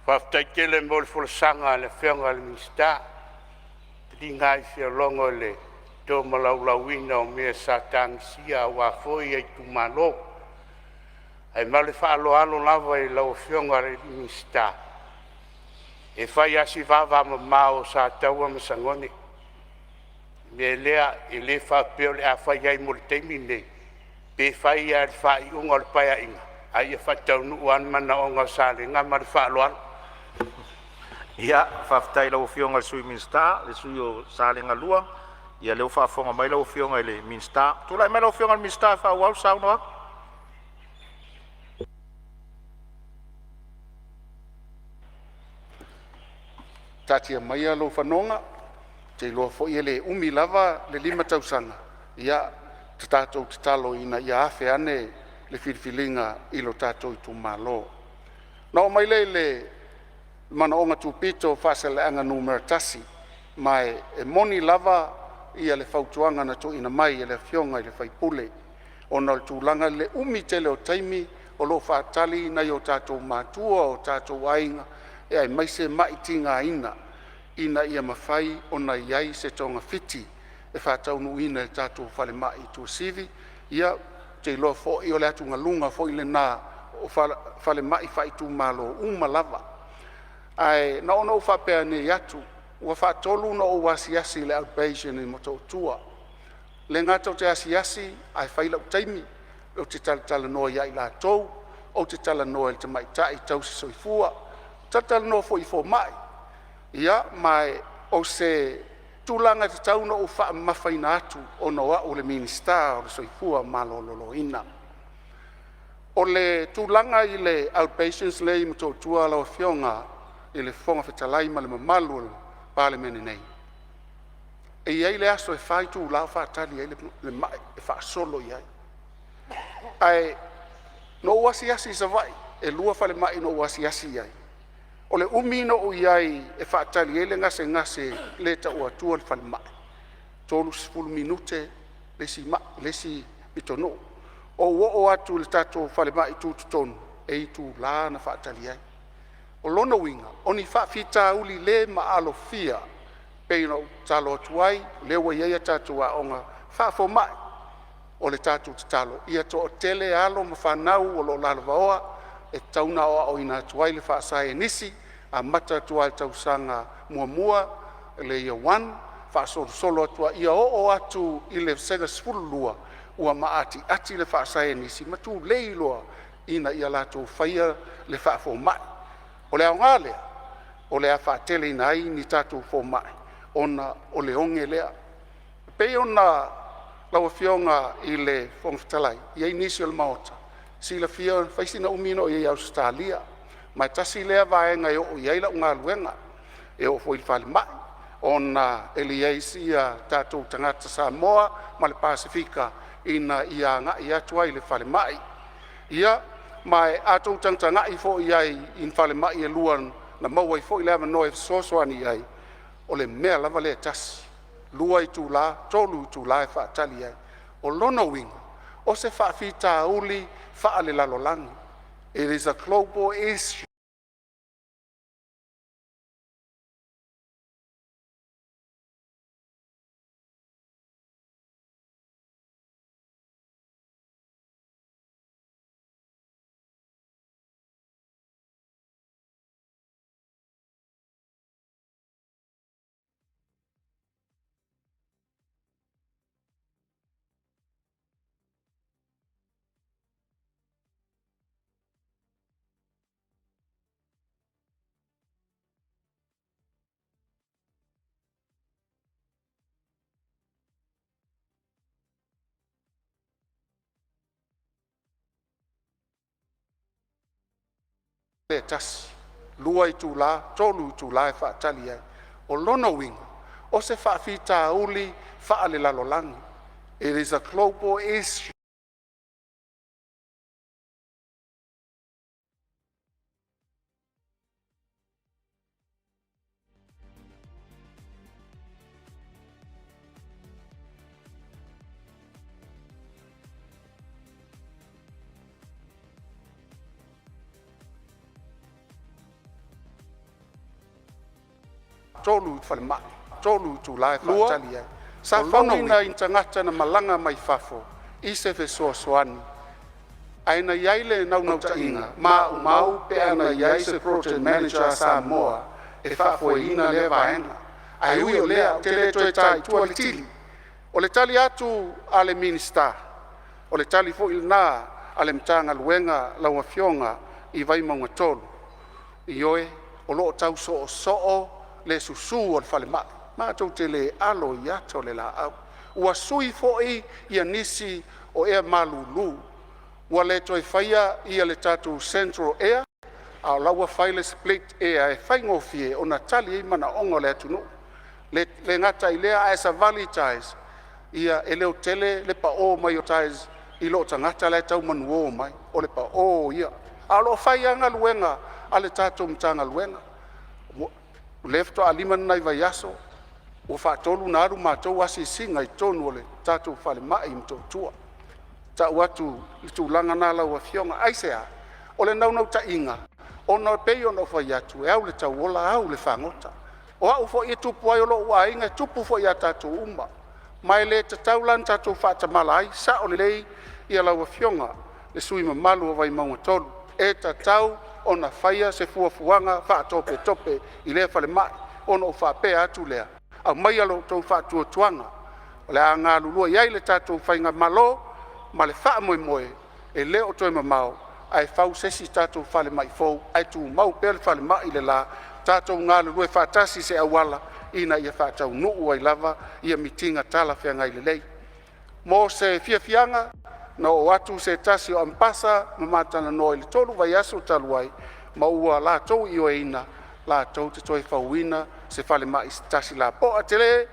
Faafetai tele mo le folasaga a le Afioga i le Minisita, e foliga lava i fialogo i le tolaulauina o mea sa tagisia aua foi itumalo. Ae ma le faaaloalo lava i lau Afioga i le Minisita, e fai lava si vavamamao o Sataua ma Sagone. O le mea lea, e le faapea o le a fai ai mo le taimi lenei, pe fai lava i le faaiuga o le Paeaiga, a ia faataunuu lava le manaoga o Salega. Ma le faaaloalo. Ia, faafetai i lau Afioga i le Sui Minisita, le sui usufono o Salega 2. Ia lea ua faafofoga mai lau Afioga i le Minisita. Tulai mai lau Afioga i le Minisita e faaauau le saunoaga. Taatia maia lou fanoga te iloa foi e le umi lava le 5 tausaga. Ia tatou tatalo ina ia afe ane le filifiliga i lo tatou itumalo. Ona oo mai lea i le manaoga tupito o Faasaleleaga 1, ma e moni lava le fautuaga na tuuina mai e le afioga i le sui usufono ona o le tulaga i le umi tele o taimi o lo o faatali nai o tatou matua o tatou aiga, aemaise ma'i tigaina ina ia mafai ona i ai se togafiti e faataunuuina i le tatou falemai i Tuasivi. Ia, ou te iloa foi o le atugaluga foi lena o falemai faaitumalo uma lava. Ae na ona ou faapea nei atu, ua faatolu ona ou asiasi i le outpatient i Motootua. E le gata ou te asiasi ae fai lou taimi ou te talatalanoa ia i latou, ou te talanoa i le tamaitai tausisoifua, talatalanoa foi i fomai. Ma o se tulaga e tatau ona ou faamamafaina atu ona o au o le Minisita o le Soifua Maloloina. O le tulaga i le outpatients lea e i Motootua lau Afioga i le Fofoga Fetalai ma le mamalu o le Palemene nei, e i ai le aso e 4 itula o faatali ai le mai e faasolo i ai. Ae na ou asiasi i Savaii, e 2 falemai na ou asiasi i ai. O le umi na ou i ai e faatali ai le gasegase e le tau atua le falemai, e 30 minute le isi mai, le isi pitonuu. Ou oo atu i le tatou falemai tutotonu, e itula na faatali ai. O lona uiga o ni faafitauli le maalofia e pei ona ou tatalo atu ai o lea ua i ai a tatou aoga faafomai. O le tatou tatalo ia toatele alo ma fanau o lo o lalovaoa e tatau ona aoaoina atu ai le faasaienisi, amata atu lava i le tausaga muamua le Year 1 faasolosolo atu lava ia oo atu i le Vasega 12 ua maatiati le faasaienisi ma tulei loa ina ia latou faia le faafomai. O le aoga lea o le a faateleina ai ni tatou fomai ona o le oge lea. E pei ona lau Afioga i le Fofoga Fetalai, e i ai nisi o le Maota e silafia e fai sina umi na ou i ai i Ausetalia, ma e tasi lea vaega e oo i ai lau galuega. E oo foi i le falemai ona e leai sia tatou tagata Samoa ma le Pasefika ina ia agai atu ai i le falemai. Ia, ma a outou tagatagai foi i ai i falemai e lua na maua ai foi le avanoa e fesoasoani ai, o le mea lava lea e tasi, 2 itula, 3 itula e faatali ai. O lona uiga o se faafitauli faalelalolagi, it is a global issue. E 1, 2 itula, 3 itula e faatali ai. O lona uiga o se faafitauli faalelalolagi, it is a global issue. 3 falemai, 3 itula e faatali ai. Sa fauina e tagata na malaga mai fafo i se fesoasoani, ae na i ai le naunautaiga maumau pe ana i ai se Project Manager a Samoa e faafoeina lea vaega. Ae ui o lea ou te le toe ta i tua le tili. O le tali atu a le Minisita, o le tali foi lena a le Matagaluega lau Afioga i Vaimauga 3, ioe, o lo o tau soosoo le susu o le falemai. Matou te le alo i ata o le laau. Ua sui foi ia nisi o ea malulu ua le toe faia ia le tatou central air a o la ua fai le split air e faigofie ona tali ai manaoga o le atunuu. le gata i lea a e savali i tyres ia e leotele le pao mai o tyres i loo tagata lae tau mai, o le pao ia. Ae o loo fai a galuega a le tatou Matagaluega. O lea faatoa 5 ni nai vaiaso ua faatolu ona alu matou asiasiga i totonu o le tatou falemai i Motootua. Tau atu i le tulaga lena lau afioga. Aisea? O le naunautaiga ona e pei ona ou fai atu, e au i le tauola au i le fagota. O au foi e tupu ai, o lou aiga, e tupu foi ia tatou uma, ma e le tatau la ona tatou faatamala ai. E sao lelei lau Afioga i le sui usufono mamalu o Vaimauga 3, e tatau ona faia se fuafuaga faatopetope i lea falemai. Ona ou faapea atu lea, aumaia lo outou faatuatuaga o le a galulue i ai le tatou faigamalo ma le faamoemoe e le o toe mamao ae fau se isi tatou falemai fou ae tumau pea le falemai le la. Tatou galulue faatasi i se auala ina ia faataunuu ai lava ia mitiga talafeagai lelei. Mo se fiafiaga, na oo atu se tasi o Ambasa ma ma talanoa i le 3 vaiaso talu ai ma ua latou ioeina latou te toe fauina se falemai se tasi lapoa tele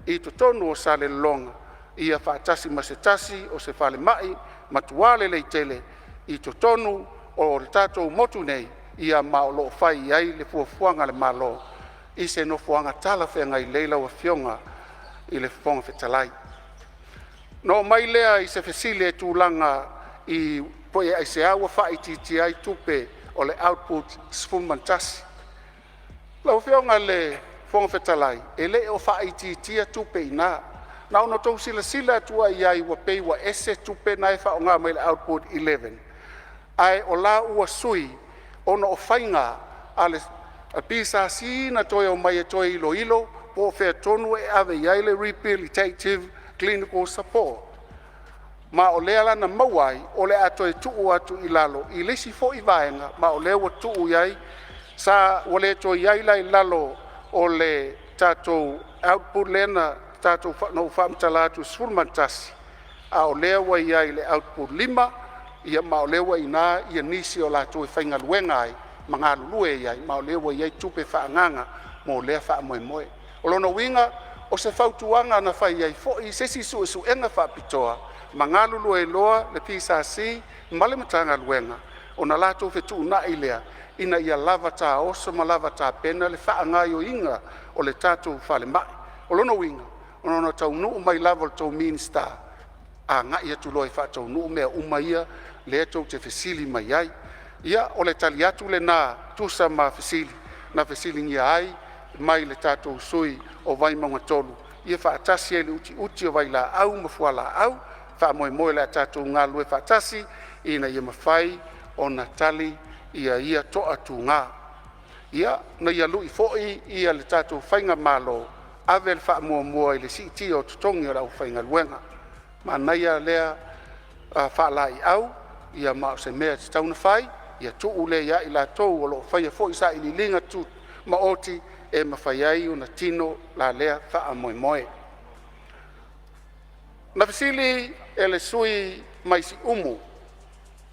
i totonu o Salelologa, ia faatasi ma se tasi o se falemai matua lelei tele i totonu o le tatou motu nei. Ia ma o lo o fai i ai le fuafuaga a le Malo i se nofoaga talafeagai lelei lau Afioga i le Fofoga Fetalai. Ona oo mai lea i se fesili i tulaga i pe aisea ua faaitiitia ai tupe o le output 11. Lau Afioga i le Fofoga Fetalai, e le o faaitiitia tupe i ina. Na ona outou silasila atu ai i ai ua pei ua ese tupe na e faaaoga mai le output 11 ae o la ua sui ona o faiga a le PSC na toe omai e toe iloilo po o fea tonu e ave i ai le Rehabilitative Clinical Support, ma o lea la na maua ai o le a toe tuu atu i lalo i le isi foi vaega, ma o lea ua tuu i ai sa ua le toe i ai la i lalo o le tatou output lea na ou faamatala atu e 11, a o lea ua i ai i le output 5. Ia ma o lea ua i ina nisi o latou e faigaluega ai ma galulue ai, ma o lea ua i ai tupe faaagaaga mo lea faamoemoe. O lona uiga o se fautuaga na fai ai foi se isi suesuega faapitoa ma galulue ai loa le PSC ma le Matagaluega ona latou fetuunai lea ina ia lava taoso ma lava tapena le faagaoioiga o le tatou falemai. O lona uiga ona taunuu mai lava o le tou Minisita, agai atu loa e faataunuu mea uma ia lea tou te fesili mai ai. Ia, o le tali atu lena e tusa ma fesili na fesiligia ai mai le tatou sui usufono o Vaimauga 3, ia faatasi ai le utiuti o le vailaau ma fualaau. Faamoemoe o le a tatou galulue faatasi ina ia mafai ona tali ia toatuga. Ia, ina ia lui foi le tatou faigamalo, ave le faamuamua i le siitia o totogi o le aufaigaluega. Manaia lea faalaeiau, ma o se mea e tatau ona fai, ia tuu lea ia i latou o lo o faia foi sailiiliga tumaoti e mafai ai ona tino la lea faamoemoe. Na fesili le sui usufono mai Siumu,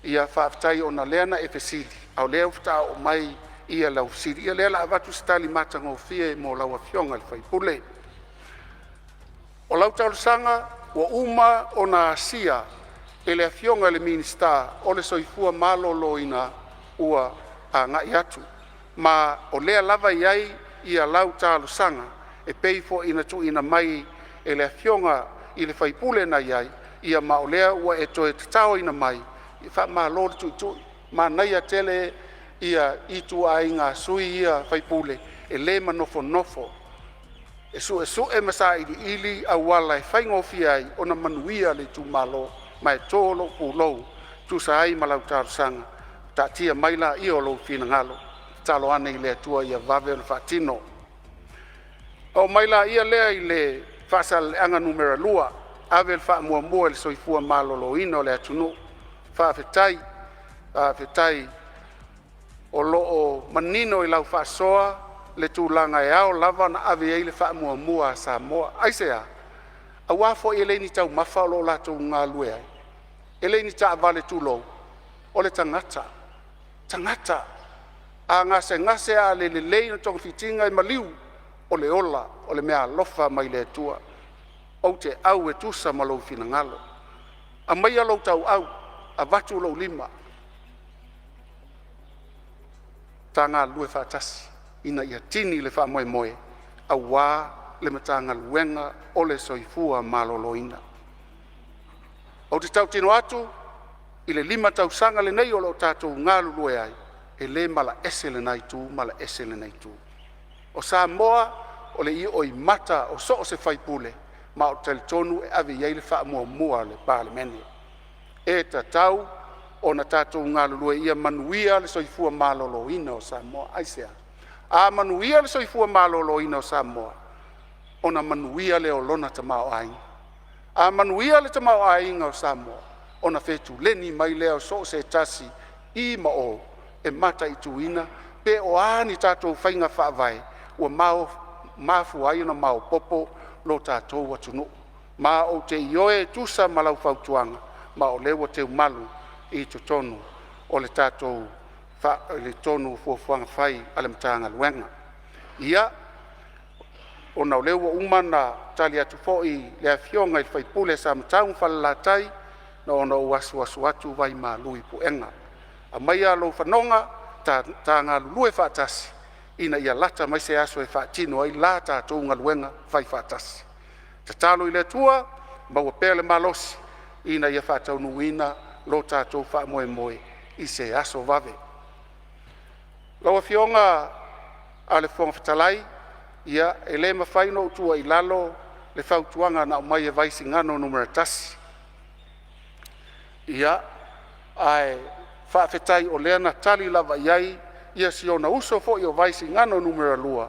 ia faafetai ona o lea na e fesili a o lea faatoa oo mai lau fesili. Ia o lea o le a avatu se tali matagofie mo lau afioga i le sui usufono. O lau talosaga ua uma ona asia e le Afioga i le Minisita o le Soifua Maloloina ua agai atu, ma o lea lava e i ai ia lau talosaga e pei foi ona tuuina mai e le afioga i le sui usufono na i ai, ia ma o lea ua e toe tataoina mai. Faamalo le tuitui, manaia tele ituaiga sui ia faipule e le manofonofo, e suesue ma sailiili auala e faigofie ai ona manuia le itumalo. Ma e to lou pulou e tusa ai ma lau talosaga. Taatia mai laia o lou finagalo, tatalo ane i le Atua ia vave ona faatino. Oo mai lea i le Faasaleleaga 2, ave le faamuamua i le soifua maloloina o le atunuu. Faafetai, faafetai o lo o manino i lau faasoa le tulaga e ao lava ona ave i ai le faamuamua a Samoa. Aisea? Aua foi e le o ni taumafa o lo o latou galulue ai, e le ni taavale, tulou, o le tagata, tagata. A gasegase a le lelei ona togafitiga e maliu. O le ola o le meaalofa mai le Atua. Ou te au e tusa ma lou finagalo. Aumaia lou tauau avatu lou lima, ta galulue faatasi ina ia tini le faamoemoe aua le Matagaluega o le Soifua Maloloina. Ou te tautino atu i le 5 tausaga lenei o lo o tatou galulue ai, e le malaese lena itu malaese lenei itu. O Samoa o le ioimata o so o se faipule, ma ou te talitonu e ave i ai le faamuamua a le Palemene. E tatau ona tatou galulue ia manuia le soifua maloloina o Samoa. Aisea? A manuia le soifua maloloina o Samoa ona manuia lea o lona tamaoaiga. A manuia le tamaoaiga o Samoa ona fetuleni mai lea o so o se tasi i ma o e mataituina pe o a ni tatou faiga faavae ua mafua ai ona maopoopo lo tatou atunuu. Ma ou te ioe e tusa ma lau fautuaga ma o lea ua teumalu i totonu o le tatou totonu o fuafuaga fai a le Matagaluega. Ia, ona o lea ua uma ona tali atu foi le Afioga i le sui usufono o Samatau ma Falelatai, na ona ou asuasu atu vaimalu i puega, aumaia lou fanoga ta galulue faatasi ina ia lata mai se aso e faatino ai la tatou galuega faifaatasi. Tatalo i le Atua maua pea le malosi ina ia faataunuuina lo tatou faamoemoe i se aso vave. Lau Afioga i le Fofoga Fetalai, ia e le mafai ona ou tuua i lalo le fautuaga na aumai e Vaisigano Nu.1. Ia, ae faafetai o lea na tali lava i ai si ona uso foi o Vaisigano Nu.2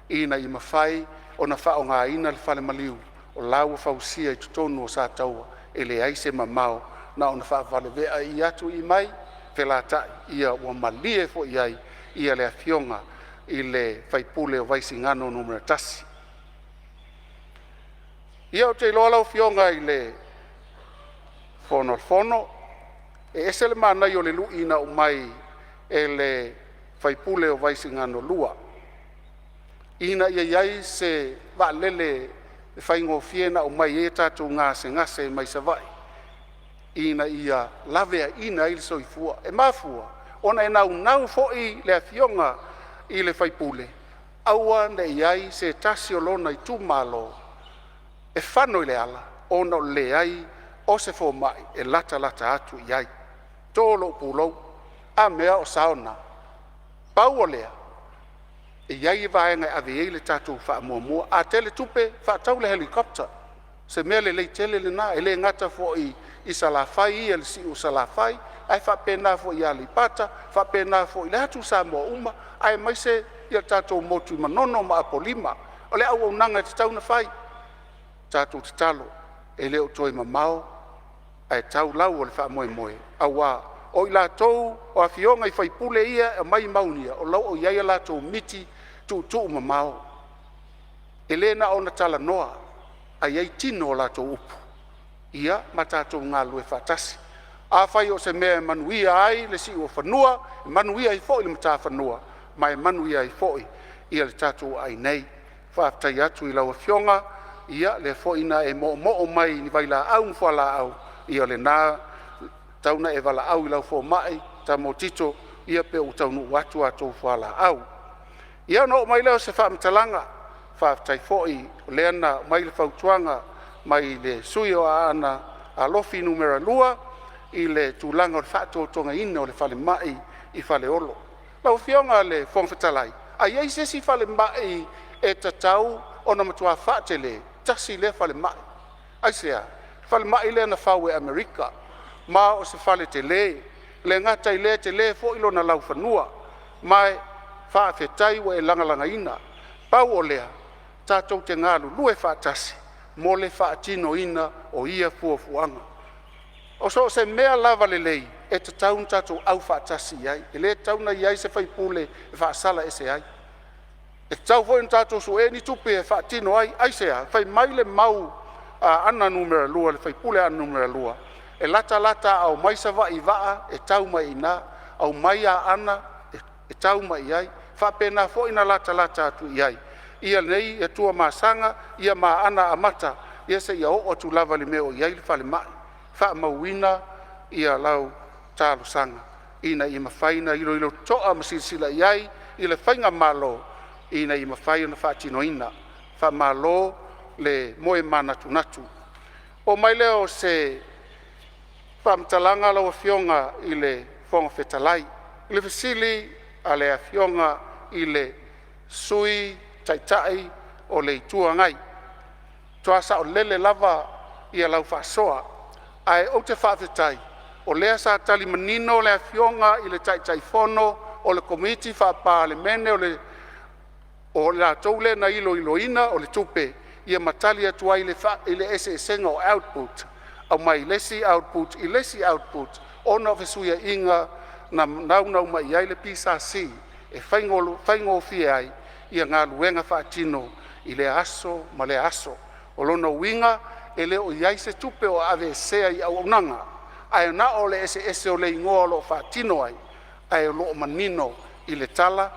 ina ia mafai ona faaaogaina le falemaliu o la ua fausia i totonu o Sataua, e leai se mamao na ona faavavea'i atu i mai felatai, ia ua malie foi i ai le Afioga i le sui usufono o Vaisigano Nu.1. Ia, ou te iloa lau Afioga i le Fofoga Fetalai, e ese le manaia o le lui na aumai e le sui usufono o Vaisigano 2, ina ia i ai se vaalele e faigofie ona aumai ai tatou gasegase mai Savaii ina ia laveaiina ai le soifua. E mafua ona e naunau foi le afioga i le sui usufono aua ne i i ai se tasi o lona itumalo e fano i le ala ona o le leai o se fomai e latalata atu i ai. To lou pulou. A mea o sao na? Pau o lea, e i ai vaega e ave i ai le tatou faamuamua. A tele tupe, faatau le helicopter, o se mea lelei tele lena, e le gata foi i Salafai ia i le si'u o Salafai, ae faapena foi ia Aleipata, faapena foi i le atu Samoa uma aemaise le tatou motu i Manono ma Apolima. O le auaunaga e tatau ona fai. Tatou tatalo e le o toe mamao ae tau lau o le faamoemoe, aua o i latou o afioga i sui usufono ia e aumai mau ia, o lo o i ai a latou miti tuutuumamao. E le na ona talanoa ae i ai tino o latou upu. Ia ma tatou galulue faatasi. Afai o se mea e manuia ai le siuofanua, manuia ai foi le matafanua ma e manuia ai foi le tatou aai nei. Faafetai atu i lau Afioga, ia lea foi na e moomoo mai i vailaau ma fualaau, ia o lena e tatau ona e valaau i lau fomai Tamo Tito pe ua taunuu atu a outou fualaau. Ia ona oo mai lea o se faamatalaga, faafetai foi o lea na aumai le fautuaga mai le sui usufono o Aana Alofi Nu.2 i le tulaga o le faatotogaina o le falemai i Faleolo. Lau Afioga i le Fofoga Fetalai, a i ai se isi falemai e tatau ona matua faatele, tasi lea falemai. Aisea? O le falemai lea na fau e Amerika ma o se fale tele. E le gata i lea e tele foi lona laufanua ma e faafetai ua e lagalagaina. Pau o lea, tatou te galulue faatasi mo le faatinoina o ia fuafuaga. O so o se mea lava lelei e tatau ona tatou aufaatasi i ai, e le tatau ona i ai se sui usufono e faasala ese ai. E tatau foi ona tatou sue ni tupe e faatino ai. Aisea? Fai mai le mau a Aana 2, le sui usufono o Aana 2, e latalata a omai Savaii i vaa e tau mai i ina, aumai Aana e tau mai i ai, e faapena foi ona latalata atu i ai ia nei Tuamasaga ia Aana Amata ia seia oo atu lava i le mea o i ai le falemai. Faamauina ia lau talosaga ina ia mafai ona iloilo totoa ma silasila i ai le faigamalo ina ia mafai ona faatinoina. Faamalo le moe manatunatu. Oo mai lea o se faamatalaga lau Afioga i le Fofoga Fetalai i le fesili a le Afioga i le Sui Taitai o le Itu Agai, matua saolele lava lau faasoa, ae ou te faafetai o lea sa tali manino le Afioga i le Taitaifono o le Komiti Faa-Palemene o le latou lea na iloiloina o le tupe, ia ma tali atu ai i le eseesega o output, aumai le isi output i le isi output ona o fesuiaiga na naunau mai ai le PSC e faigofie ai galuega faatino i lea aso ma lea aso. O lona uiga e le o i ai se tupe o aveesea i auaunaga, ae na o le eseese o le igoa o lo o faatino ai, ae o lo o manino i le tala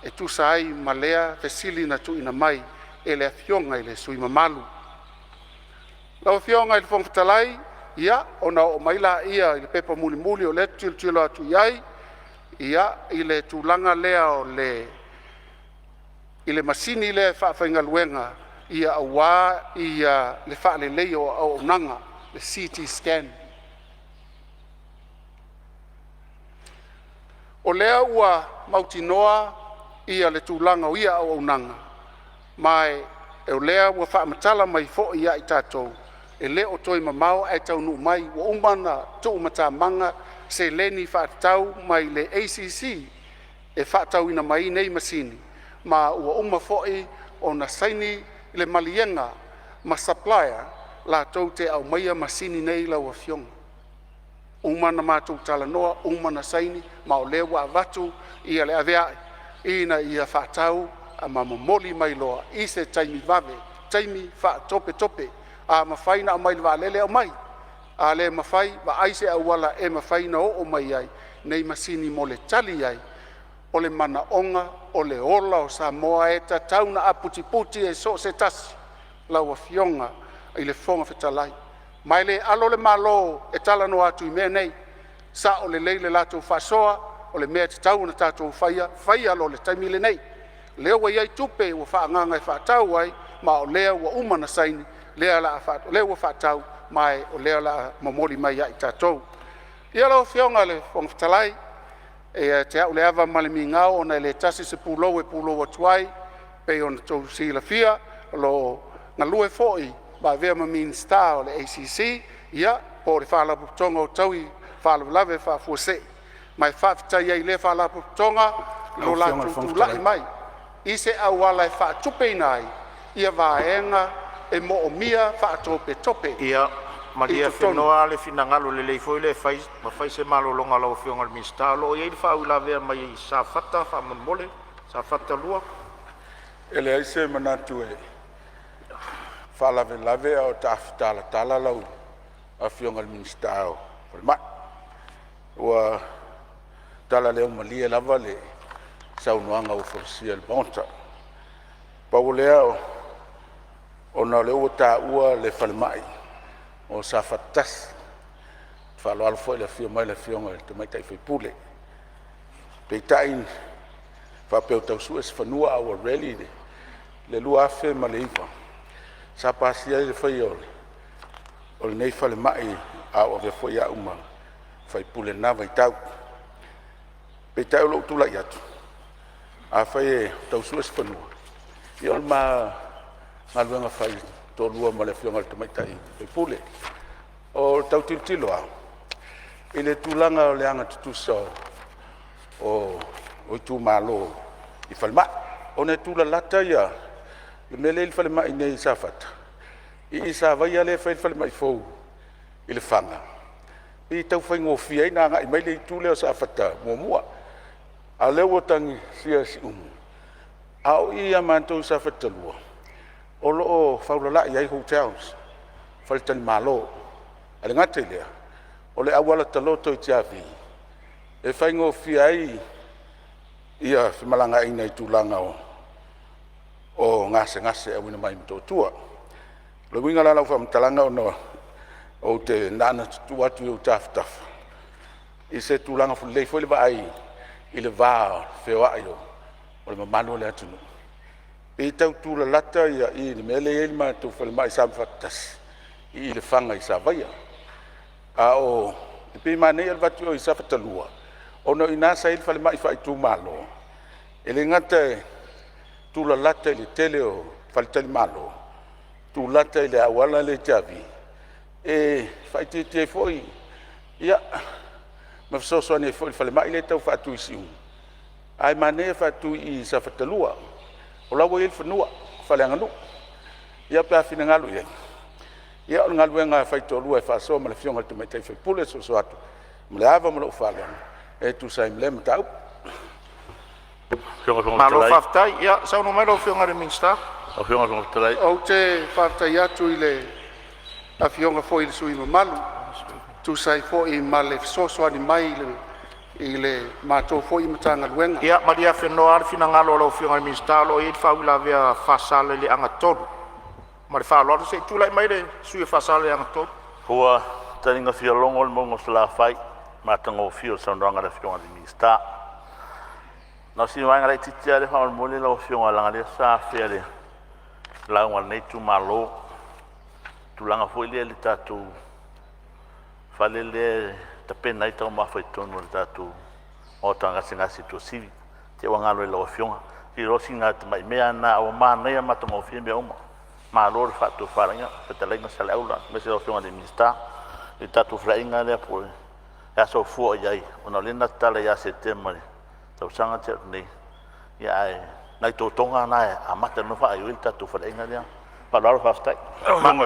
e tusa ai ma lea fesili na tuuina mai e le Afioga i le sui usufono mamalu. Lau Afioga i le Fofoga Fetalai, ia ona oo mai lea i le pepa mulimuli o lea ou te tilotilo atu i ai, i le tulaga lea i le masini lea e faafaigaluega aua le faaleleia o auaunaga, le CT Scan. O lea ua mautinoa le tulaga o ia auaunaga, ma o lea ua faamatala mai foi ia i tatou e le o toe mamao ae taunuu mai. Ua uma ona tuumatamaga seleni faatatau mai le ACC e faatauina mai ai nei masini, ma ua uma foi ona saini le maliega ma supplier latou te aumaia masini nei lau Afioga. Ua uma ona matou talanoa uma ona saini ma o lea ua avatu le avea'i ina ia faatau ma momoli mai loa i se taimi vave, taimi faatopetope. A mafai ona aumai i le vaalele, aumai. A le mafai, vaai se auala e mafai ona oo mai ai nei masini mo le tali ai o le manaoga o le ola o Samoa e tatau ona aputiputi e so o se tasi lau Afioga i le Fofoga Fetalai. Ma e le alo le Malo e talanoa atu i mea nei, sao lelei le latou faasoa, o le mea e tatau ona tatou faia, faia loa i le taimi lenei. O lea ua i ai tupe ua faaagaaga e faatau ai, ma o lea ua uma ona saini, lea ua faatau ma o lea o le a momoli mai ia i tatou. Ia lau Afioga i le Fofoga Fetalai, e ia te au le ava ma le migao ona e le tasi se pulou e pulou atu ai pei ona outou silafia o lo o galue foi ma avea ma Minisita o le ACC po o le Faalapotopotoga o Taui o Faalavelave Faafuasei. Ma e faafetai ai i lea Faalapotopotoga i Lau lo Afioga i le latou Fofoga tulai Fetalai. mai i se auala e faatupeina ai vaega e moomia faatopetope Ia i malie totonu. Afenoa le finagalo lelei foi lea e fai ma fai se malologa a lau Afioga i le Minisita. O lo o i ai le faauilavea mai Safata faamolemole, Safata 2. E leai se manatu e faalavelave a o tafa talatala lau Afioga i le Minisita o Falemai. Ua talaleumalie lava le saunoaga ua folasia i le Maota. Pau o lea ona o lea ua taua le falemai o Safata 1. E faaaloalo foi i le afio mai o le Afioga i le tamaitai sui usufono. Peitai faapea ua tau sue se fanua a ua rally le 2009 sa pasia ai le faia o lenei falemai a o avea foi au ma sui usufono i lena vaitau. Peitai o lou tulai atu, afai e tau sue se fanua, ia o le ma galuega faitoalua ma le Afioga i le tamaitai sui usufono. O le tau tilotilo lava i le tulaga o le agatutusa o itumalo i falemai, ona e tulalata le mea lea e i le falemai i nei i Safata i i Savaia lea e fai ai le falemai fou i Lefaga, pei e tau faigofie ai ona agai mai le itu lea o Safata 1. A o lea ua tagisia i Siumu, a o i ia matou i Safata 2 o lo o faulalai ai hotels, faletalimalo. Ae le gata i lea o le auala taloto i Tiavi e faigofie ai femalagaaiga i tulaga o o gasegase auina mai Motootua. O le uiga la o lau faamatalaga ona ou te na ona tuu atu i ou tafatafa i se tulaga lelei foi le vaai i le va feoai o le mamalu o le atunuu, pei e tau tulalata i i le mea lea e i ai le matou falemai i Safata 1 i Lefaga i Savaia. Ae pei e manaia le avatu i o i Safata 2 ona o i ina sa i ai le falemai faaitumalo. E le gata e tulalata i le tele o faletalimalo, tulata i le auala lea i Tiavi, e faaitiitia ai foi ma fesoasoani ai foi i le falemai lea e tau faatu i Siumu, ae manaia le faatu i i Safata 2 o la ua i ai le fanua faaleaganuu. Ia pe a finagalo i ai, ia o le galuega lava e faitoalua e faasoa ma le afioga i le tamaitai sui usufono e soso atu ma le ava ma lou faaaloalo e tusa ai ma lea mataupu. Malo faafetai. Ia saunoa mai lau Afioga i le Minisita. Ou te faafetai atu i le Afioga foi i le sui usufono mamalu e tusa ai foi ma le fesoasoani mai i le matou foi Matagaluega. Ia malie afenoa le finagalo o lau Afioga i le Minisita o lo o i ai le faauilavea a Faasaleleaga 3. Ma le faaaloalo, se i tulai mai le sui usufono mo Faasaleleaga 3. Ua taliga fialogo le mauga o Salafai i le matagofie o le saunoaga a le Afioga i le Minisita. Na o sina vaega laitiiti lava lea faamolemole lau Afioga leaga o lea sa afea e le lauga a lenei itumalo i le tulaga foi lea i le tatou fale lea e tapena ai taumafa i totonu o le tatou maota gasegase i Tuasivi, te i ua galo i lau Afioga. O sina tamai mea lava lena ae ua manaia ma matagofie mea uma. Malo le faatofalaiga fetalaiga Saleaula aemaise lau Afioga i le Minisita i le tatou faleaiga lea po o le aso o fua i ai, ona o lea na tatala ia Setema i le tausaga na tea atu nei, ae o nai totoga na e amata ai loa ona faagaoioi le tatou faleaiga lea. Ma le faaaloalo faafetai.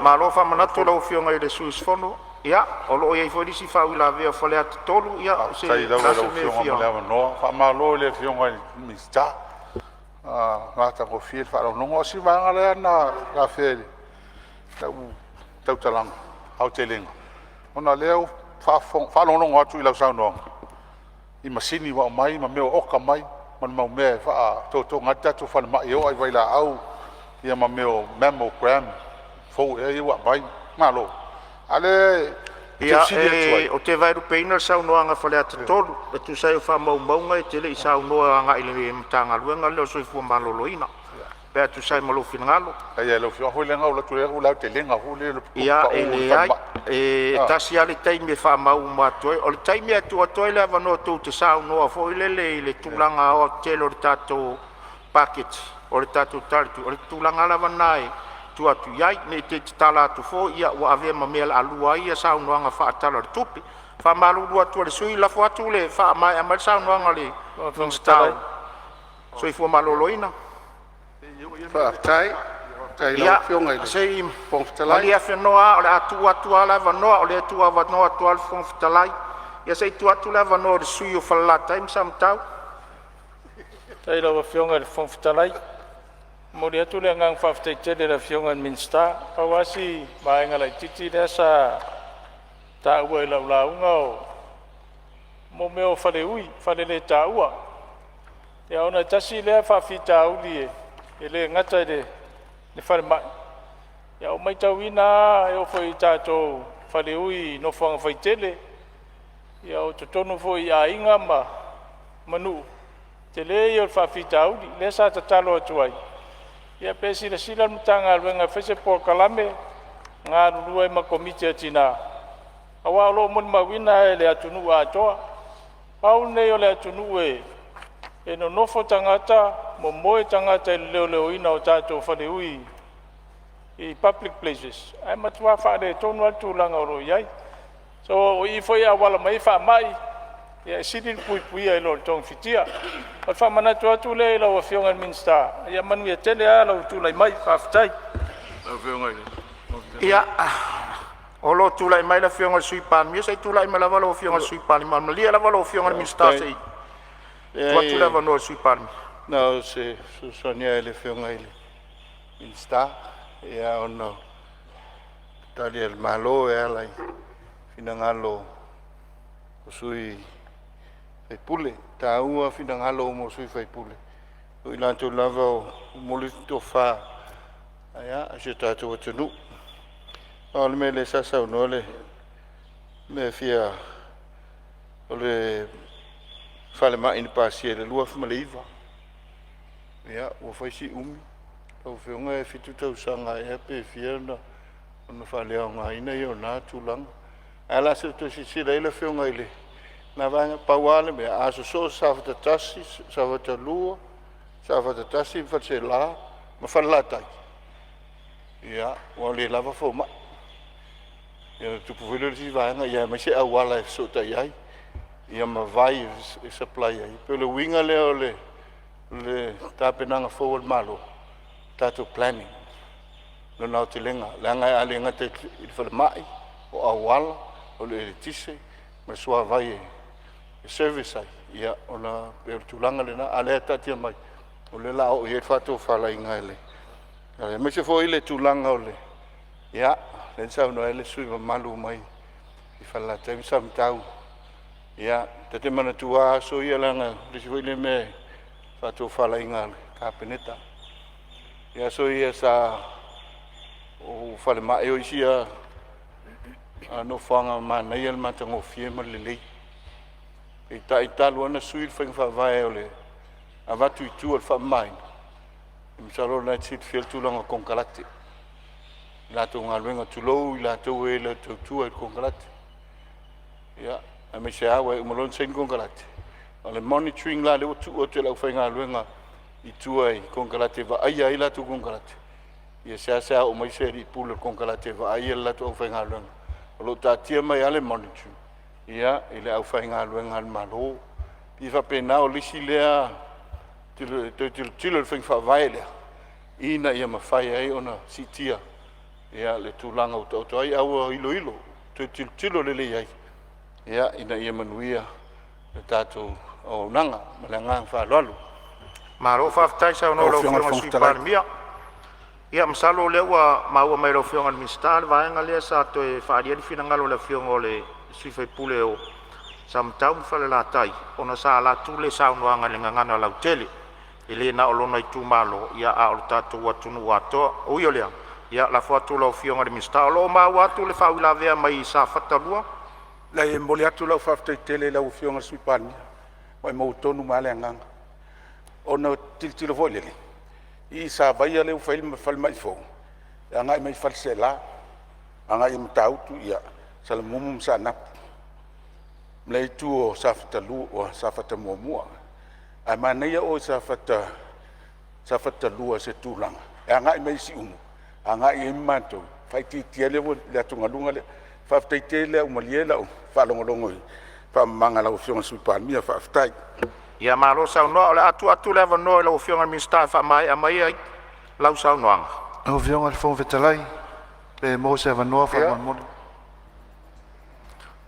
Malo faamanatu i lau Afioga i le sui usufono. Ia, o lo o i ai foi le isi faauilavea a Faleata 3. Ia, o Faafetai le lava a i se lau mea e Afioga fia… mo le avanoa. Faamalo i le Afioga i le Minisita, ua matagofie le faalogologo. A o si vaega lea na afea i lau tautalaga aotelega, ona o lea ua faalogologo atu i lau saunoaga i masini ua aumai ma mea ua oka mai ma le mau mea e faatotoga ai le tatou falemai e oo lava i vailaau ma mea o mammogram fou ea ia ua aumai. Malo. A o lea ou te Ia, fesili atu ai, ou te vaelupeina le saunoaga a Faleata 3, e tusa ai o faamaumauga e te le i saunoa agai i le Matagaluega lea o le Soifua Maloloina, pe a tusa ai ma lou finagalo. Faafetai lava i lau Afioga. Foi leaga na ou alu atu i le aotelega foi lea o le Ia, tupu e pau o le leai, falemai. e tasi lava le taimi e faamau uma atu ai. O le taimi e tuu atu ai le avanoa tou te saunoa foi lele i le tulaga aoaotetele o le tatou paketi o le tatou Tala o le Tupe, o le tulaga lava lena e tuu atu i ai. Ne i te i ua tatala atu foi ua avea ma mea o le a lua ai saunoaga faa-Tala o le Tupe. E faamalulu atu ai i le sui usufono, lafo atu le faamaea mai le saunoaga a le Minisita o le Soifua Maloloina. Faafetai i lau Ia, Afioga i le se i Fofoga Fetalai. malie afenoa lava o le a tuu atu lava le avanoa, o lea e tuuavanoa atu lava le Fofoga Fetalai. Ia se i tuu atu le avanoa i le sui usufono mo Falelatai ma Samatau. Faafetai i lau Afioga i le Fofoga Fetalai. E momoli atu le agaga faafetai tele i le Afioga i le Minisita. Pau lava si vaega laitiiti lea sa taua i lau lauga o mea o faleui, faleletaua. Ia ona e tasi lea faafitauli e le gata i le falemai, ae ua matauina lava e oo foi i tatou faleui i nofoaga faitele, ia o totonu foi i aiga ma nuu, tele ia o le faafitauli. Lea sa tatalo atu ai, ia pe silasila le Matagaluega e fai se polokalame, galulue ai ma komiti a tina, aua o lo o molimauina lava e le atunuu atoa. Pau lenei o le atunuu e nonofo tagata momoe tagata i le leoleoina o tatou faleui i public places ae matua faaletonu lava le tulaga o lo o i ai. So, o i foi e auala mai ai faamai, e sili le puipuia i lo le togafitia. O le faamanatu atu lea i lau Afioga i le Minisita. Ia manuia tele lava lou tulai mai. Faafetai. Ia, o lo o tulai mai le Afioga i le Sui Palemia. Se i tulai mai lava lau Afioga i le Sui Palemia. Malie lava lau Afioga i le Minisita se i tuu atu le avanoa i le Sui Palemia. Na o se fesoasoani lava i le Afioga i le Minisita, ia ona o Tali a le Malo e ala i finagalo o sui usufono. E taua finagalo uma o sui usufono, O i latou lava o momoli le tofa a si o tatou atunuu. Pau le mea lea sa saunoa le mea e fia o le falemai na pasia i le 2009. Ia, ua fai si umi lau Afioga, e 7 tausaga ea pe fia ona faaleaogaina lea o lena tulaga. Ae o le a se i toe silasila i ai le Afioga i lena vaega. Pau lava le mea, a sosoo Safata 1, Safata 2, Safata 1 ma Faleaseela ma Falelatai, ia ua le lava fomai. Ia ona tupu foi lea o le isi vaega, ia aemaise auala e fesootai ai ma vai e supply ai. E pei o le uiga lea o le tapenaga fou a le Malo, tatou planning lona aotelega, leaga a le gata i le falemai, o auala, o le eletise ma le suavai e service ai, ia ona pei o le tulaga lena, a o lea taatia mai o lea o le a oo i ai le faatofalaiga a le… Aemaise foi le tulaga o le… Ia, lea na saunoa ai le sui usufono mamalu mai Falelatai ma Samatau. Ia, ta te manatua lava aso ia leaga o le isi foi lea mea i faatofalaiga a le Kapeneta i aso ia sa ou falemai, o isi ia nofoaga manaia le matagofie ma le lelei. Peitai talu lava ona sui le faiga faavae o le avatu i tua o le faamamaina, masalo o lena e te silafia le tulaga o konekarate i latou galuega, tulou i latou e tautua i konekarate. Ia, aemaise lava aua e uma loa ona saini konekarate, o le monitoring la lea ua tuu atu e le aufaigaluega i tua i konekarate e vaaia ai latou konekarate, ia seasea oo mai se alii pule o le konekarate e vaaia le latou aufaigaluega. O lo o taatia mai lava le monitory i le aufaigaluega a le Malo. E pei e faapena, o le isi lea toe tilotilo i le faiga faavae lea ina ia mafai ai ona siitia le tulaga ua taoto ai, ae ua iloilo, toe tilotilo lelei i ai ina ia manuia le tatou auaunaga. Ma le agaga faaaloalo. Malo faafetai saunoa i lau Afioga i Afioga le i le Fofoga Sui Fetalai. Palemia. Ia masalo o lea ua maua mai e lau Afioga i le Minisita le vaega lea sa toe faaalia ai le finagalo o le Afioga i le sui usufono o Samatau ma Falelatai, ona sa alu atu le saunoaga i le gagana lautele, e le na o lona itumalo a o le tatou atunuu atoa. Ui o lea, ia lafo atu i lau Afioga i le Minisita. O lo o maua atu le faauilavea mai Safata 2. Leai, e momoli atu lau faafetai tele i lau Afioga i le Sui Palemia, ua e maua tonu mai lava le agaga. Ona ou tilotilo foi lele i Savaia lea ua fai ai le falemai fou e agai mai Faleaseela agai i Matautu, Salamumu ma Saanapu, ma le itu o Safata 1. Ae manaia o i Safata 2 i se tulaga e agai mai Siumu, agai ai ma matou, e faaitiitia ai le atugaluga lea. Faafetai tele lava ua malie lau faalogologo i le faamalamalamaga a lau Afioga i le Sui Palemia. Faafetai. Ia malo saunoa. O le a tuu atu le avanoa i lau Afioga i le Minisita e faamaea mai ai lau saunoaga. Lau Afioga i le Fofoga Fetalai, pe maua se avanoa faamolemole.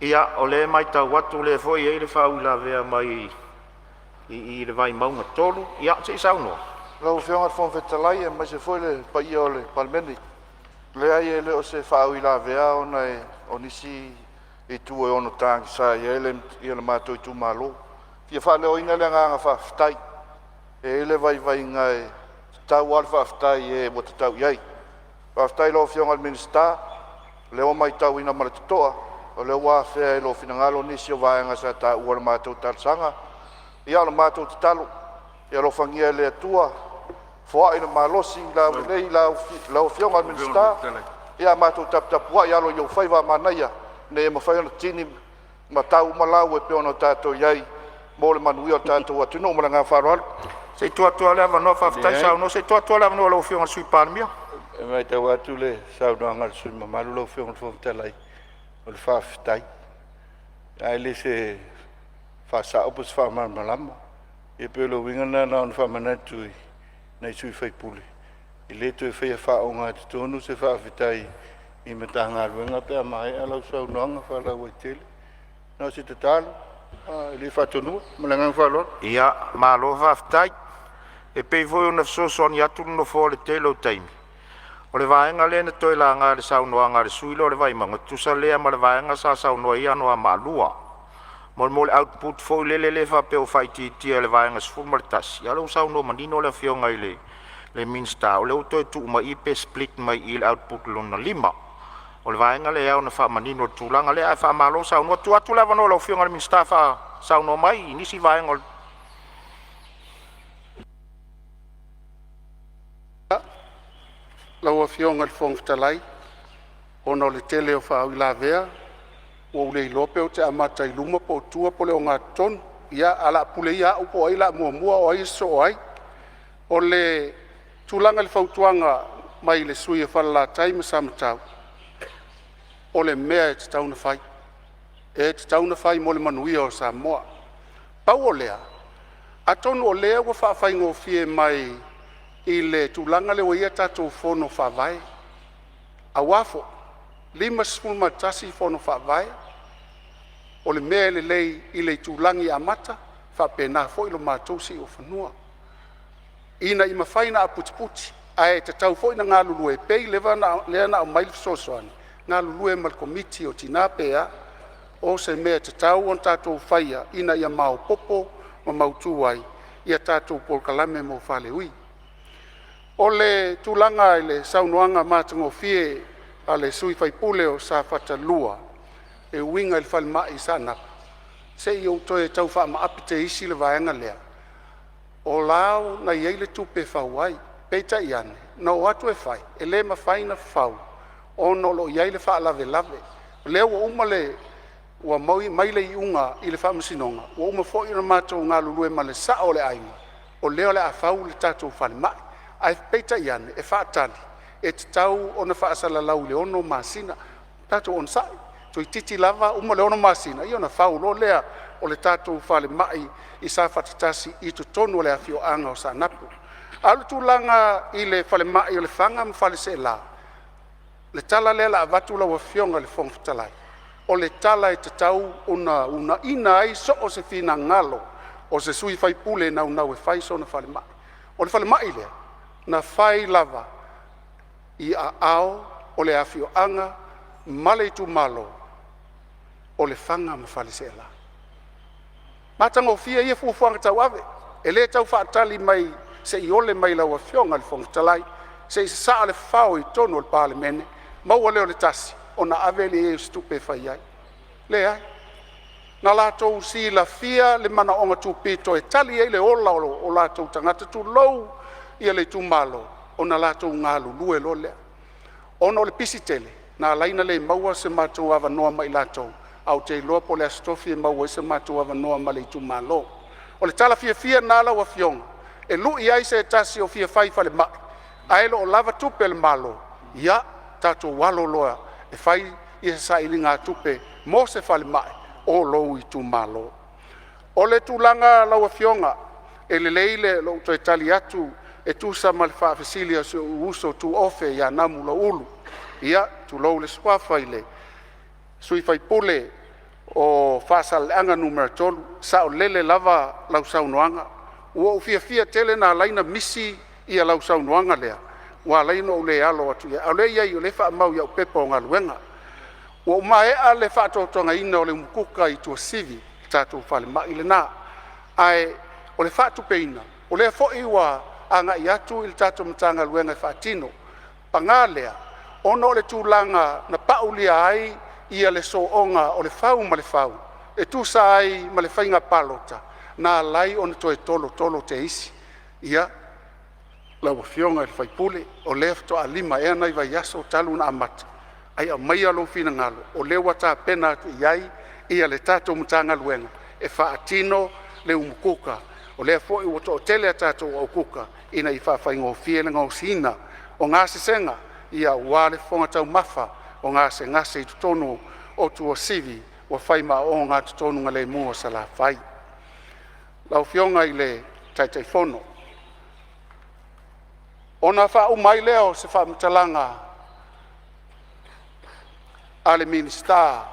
Ia, o lea e matau atu o lea foi e i ai le faauilavea mai le Vaimauga 3. Ia, se i saunoa. Lau Afioga i le Fofoga Fetalai aemaise foi le paia o le Palemene, leai e le o se faauilavea ona o nisi itu e ono tagisa ai le matou itumalo. E fia faaleoina le agaga faafetai. E i ai le vaivaiga e tatau lava le faafetai i e ua tatau i ai. Faafetai i lau Afioga i le Minisita, o lea ua matauina ma le totoa o lea ua afea e lou finagalo nisi o vaega sa taua i le matou talosaga. Ia o le matou tatalo, ia alofagia e le Atua foai le malosi laulelei i lau Afioga i le Minisita, ae matou taputapuai alo i ou faiva a manaia ina ia mafai ona tini ma tau uma lau e pei ona tatou i ai mo le manuia o le tatou atunuu. Ma le agaga faaaloalo. Se i tuu atu lava le avanoa, faafetai saunoa. Se i tuu atu lava le avanoa i lau Afioga i le Sui Palemia. E matau atu i le saunoaga a le sui usufono mamalu lau Afioga i le Fofoga Fetalai, o le faafetai ae le o se faasao po o se faamalamalamaga. Ia pei o le uiga lena na ona faamanatu i nai sui usufono, e le toe faia faaogatotonu se faafetai i Matagaluega pe a maea lau saunoaga faalauaitele. Na o se tatalo, e le faatonuina. Ma le agaga faaaloalo. Ia, malo faafetai. E pei foi ona fesoasoani atu le Nofoa i le tele o taimi, o le vaega lea na toe laga i le saunoaga a le sui usufono lea o le Vaimauga, e tusa lea ma le vaega sa saunoa ai Anoamaa 2. mo le output foi lele lea e faapea ua faaitiitia e le Vaega 11, a o lea ua saunoa manino le Afioga i le Minisita, o lea ua toe tuu mai i i pe split mai i i le output lona lima. O le vaega lea e ao ona faamanino i le tulaga lea, ae faamalo saunoa. Tuu atu le avanoa i lau Afioga i le Minisita e saunoa mai i nisi vaega o le… Lau Afioga i le Fofoga Fetalai, ona o le tele o faauilavea, ua ou le iloa pe ou te amata i luma po o tua po o le ogatotonu. Ia, ae o le a pule ia au po o ai o le a muamua a o ai e sosoo ai. O le tulaga i le fautuaga mai le sui usufono mo Falelatai ma Samatau, o le mea e tatau ona fai, e tatau ona fai mo le manuia o Samoa. Pau o lea, atonu o lea ua faafaigofie mai i le tulaga lea ua i ai a tatou Fono Faavae, aua foi e 51 Fono Faavae. O le mea e lelei i le itulagi amata, e faapena foi lo matou siuofanua ina ia mafai ona aputiputi ae tatau foi ona galulue. E pei lea na aumai le fesoasoani, galulue ma le Komiti o Tina pe a, o se mea e tatau ona tatou faia ina ia maopoopo ma mautu ai a tatou polokalame mo faaleui. O le tulaga i le saunoaga matagofie a le sui usufono mo Safata 2 e uiga i le falemai i Saanapu, se i ou toe tau faamaape teisi le vaega lea. O la na i ai le tupe e fau ai, peitai ane na o atu e fai e le mafai ona fau ona o lo o i ai le faalavelave. O lea ua uma ua maua le iuga i le faamasinoga, ua uma foi ona matou galulue ma le sao o le aiga, o lea o le a fau le tatou falemai. Ae peitai ane e faatali e tatau ona faasalalau i le 6 masina. Tatou onosai toeititi lava uma le 6 masina ia ona fau loa lea o le tatou falemai i Safata 1 i totonu o le afioaga o Saanapu. A o le tulaga i le falemai o Lefaga ma Faleaseela, o le tala lea o le a avatu lau Afioga i le Fofoga Fetalai, o le tala e tatau ona uunaia ai so o se finagalo o se sui usufono e naunau e fai sona falemai. O le falemai lea na fai lava i aao o le afioaga ma le itumalo o Lefaga ma Faleaseela. Matagofie ia fuafuaga tauave, e le tau faatali mai se i ole mai lau Afioga i le Fofoga Fetalai, se i sasaa le fao i totonu o le Palemene, maua lea o le tasi ona ave lea i ai o se tupe e fai ai. Leai, na latou silafia le manaoga tupito e tali ai le ola o latou tagata, tulou le itumalo, ona latou galulue loa lea. Ona o le pisi tele na ala ai ona le maua so matou avanoa ma i latou, ae ou te iloa po o le Aso Tofi e maua ai so matou avanoa ma le itumalo. O le tala fiafia lena lau Afioga e lui ai se tasi o fia fai falemai ae le o lava tupe a le Malo. Ia tatou alo loa e fai se sailiga tupe mo se falemai o lou itumalo. O le tulaga lau Afioga, e lelei lou toe tali atu e tusa ma le faafesili a si ou uso tuofe ia Namulauulu, ia tulou le suafa i le sui usufono o Faasaleleaga 3, saolele lava lau saunoaga. Ua ou fiafia tele na ala ai ona misi lau saunoaga lea ua ala ai ona ou le alo atu i ai, a o lea e i ai o lea e faamau i au pepa o galuega. Ua maea le faatotogaina o le umukuka i Tuasivi, le tatou falemai lena, ae o le faatupeina o lea foi ua agai atu le tatou Matagaluega e faatino. Paga lea, ona o le tulaga na paulia ai le soona o Lefau ma Lefau e tusa ai ma le faiga palota na ala ai ona toe tolotolo teisi. Ia, lau Afioga i le sui usufono, o lea faatoa 5 ea nai vaiaso talu ona amata, ae aumaia lou finagalo o lea ua tapena atu i ai le tatou Matagaluega e faatino le umukuka. O lea foi ua toatele a tatou aukuka ina ia faafaigofie le gaosiina o gasesega aua le fofoga taumafa o gasegase i totonu o Tuasivi ua fai ma ogatotonu o Salafai. Lau Afioga i le Taitaifono, ona faauma ai lea o se faamatalaga a le Minisita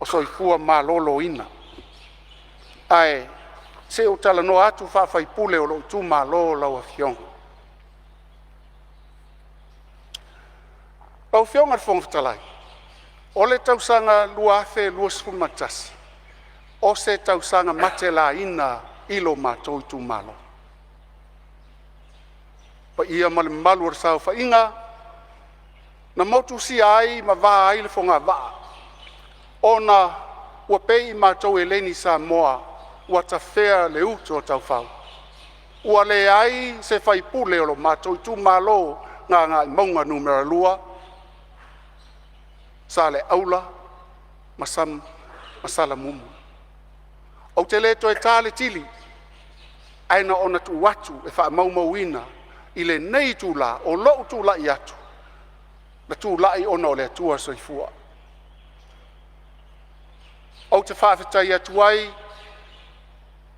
o Soifua Maloloina. Ae se i ou talanoa atu faa-sui usufono o lou itumalo lau Afioga. Lau Afioga i le Fofoga Fetalai, o le tausaga 2021, O se tausaga matelaina i lo matou itumalo. Le paia ma le mamalu o le saofaiga na motusia ai ma va ai le fogavaa ona ua pei matou eleni Samoa ua tafea le utu a taufao. Ua leai se faipule o lo matou itumalo o Gagaemauga Nu.2, Saleaula ma Salamumu. Ou te le toe ta le tili ae na ona tuu atu e faamaumauina i lenei itula o lou tulai atu, na tulai ona o le Atua Soifua. Ou te faafetai atu ai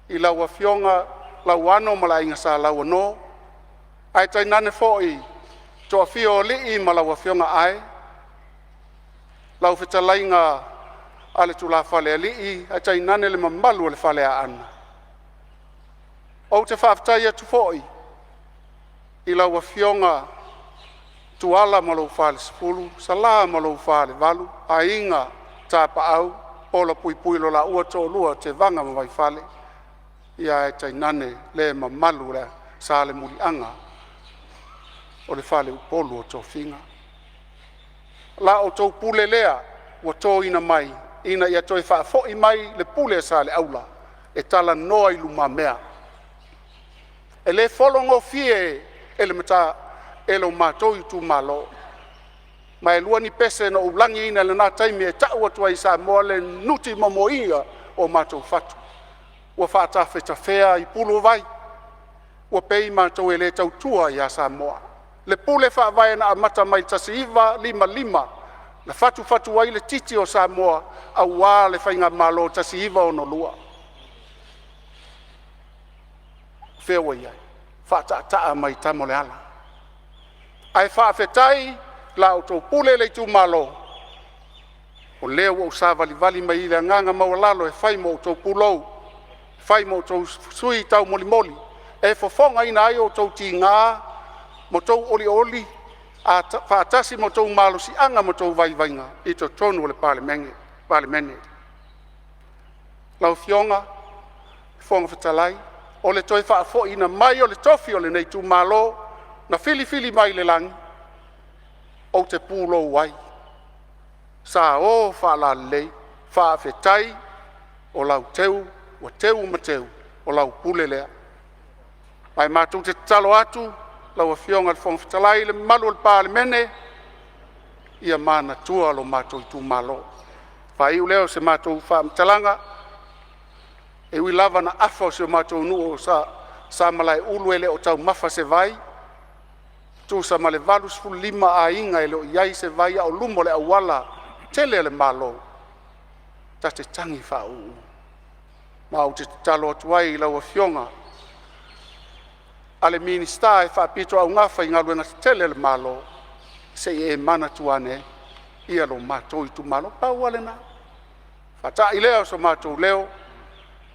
i lau Afioga Lauano ma le Aiga Sa Lauano, ae tainane foi toafia o alii ma lau afioga Ae, lau fetalaiga ale tulafalealii ae tainane le mamalu o le Faleaana. Ou te faafetai atu foi i lau Afioga Tuala ma lou falesefulu, Sala ma lou falevalu, aiga Tapaau, Holapuipui lo laua toalua o Tevaga ma Vaifale, ae tainane le mamalu o le Salemuliaga o le faleupolu o tofiga. La outou pule lea ua toina mai ina ia toe faafoi mai le pule a Saleaula e talanoa i lumamea. E le fologofie e le mata e lo matou itumalo, ma e lua ni pese na ou lagiina i lena taimi e tau atu ai i Samoa le nutimomoia o matou fatu. Ua faatafetafea i pulu o vai, ua pei matou e le tautua ia Samoa. Le pule faavae na amata mai le 1955 na fatufatu ai le titi o Samoa aua le faigamalo 1962. O fea ua i ai? Faataataa mai e tama o le ala. Ae faafetai i la outou pule le itumalo, o lea ua ou savalivali mai i le agaga maualalo e fai ma outou pulou, fai ma outou sui taumolimoli e fofogaina ai outou tiga ma outou olioli faatasi ma outou malosiaga ma outou vaivaiga i totonu o le Palemene. Lau Afioga i le Fofoga Fetalai, o le toe faafo'iina mai o le tofi o lenei itumalo na filifili mai i le lagi, ou te pulou ai, sa o faalalelei. Faafetai o lau teu ua teu ma teu, o lau pule lea. Ae matou te tatalo atu lau Afioga i le Fofoga Fetalai, le mamalu o le Palemene, ia manatua lo matou itumalo. Faaiu lea o se matou faamatalaga, e ui lava ina afa si o matou nuu o Samalaeulu e le o taumafa se vai, tusa ma le 85 aiga e le o i ai se vai a o luma o le auala tele a le Malo. Ta te tagi faauu ma ou te tatalo atu ai i lau Afioga i le Minisita e faapitoaugafa i Galuega Tetele a le Malo, se i e manatua ane ai lo matou itumalo. Pau lava lena, faata'i lea o so matou leo,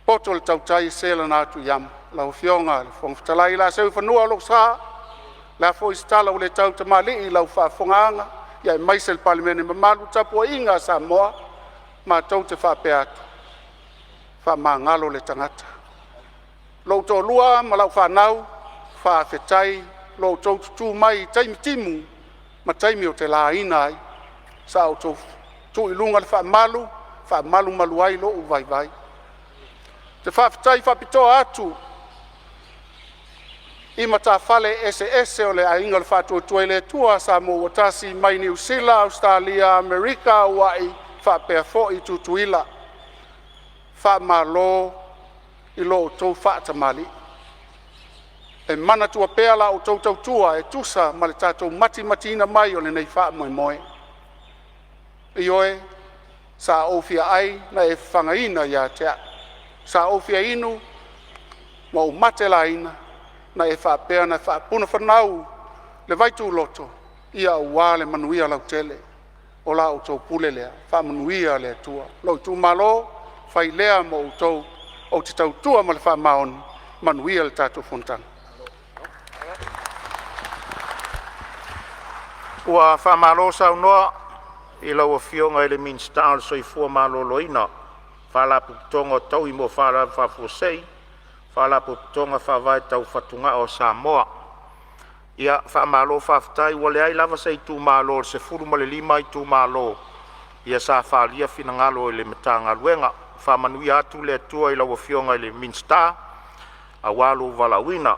poto le tautai e se lana atu i amo. Lau Afioga i le Fofoga Fetalai o le a seu i fanua lou sa, o le a foi se tala ua le tautamalii i lau faafofogaaga aemaise le Palemene mamalu, le tapuaiga a Samoa, matou te faapea atu, faamagalo le tagata. Lou toalua ma lau fanau, faafetai i lo outou tutu mai i taimi timu ma taimi ou te laina ai, sa outou tuu i luga le faamalu e faamalumalu ai lou vaivai. Ou te faafetai faapitoa atu i matafale eseese o le Aiga o le Faatuatua i le Atua Samoa ua Tasi mai Niu Sila, Ausetalia, Amerika, Hawaii faapea foi Tutuila. Faamalo i lo outou faatamalii. E manatua pea la outou tautua e tusa ma le tatou matimatiina mai o lenei faamoemoe. Ioe, sa ou fia ai na e fafagaina ia te au, sa ou fia inu ma ou matelaina na e faapea ona faapunafanau le vaituloto aua le manuia lautele. O la outou pule lea, faamanuia le Atua. Lou itumalo, fai lea ma outou, ou te tautua ma le faamaoni. Manuia le tatou fonotaga. Ua faamalo saunoa i lau Afioga i le Minisita o le Soifua Maloloina. Faalapotopotoga o Taui mo Faalavelave Faafuasei, Faalapotopotoga Faavae Tau Fatugao a Samoa. Ia faamalo faafetai, ua leai lava se itumalo o le 15 itumalo sa faaalia finagalo i le Matagaluega. Faamanuia atu le Atua i lau Afioga i le Minisita aua lou valaauina.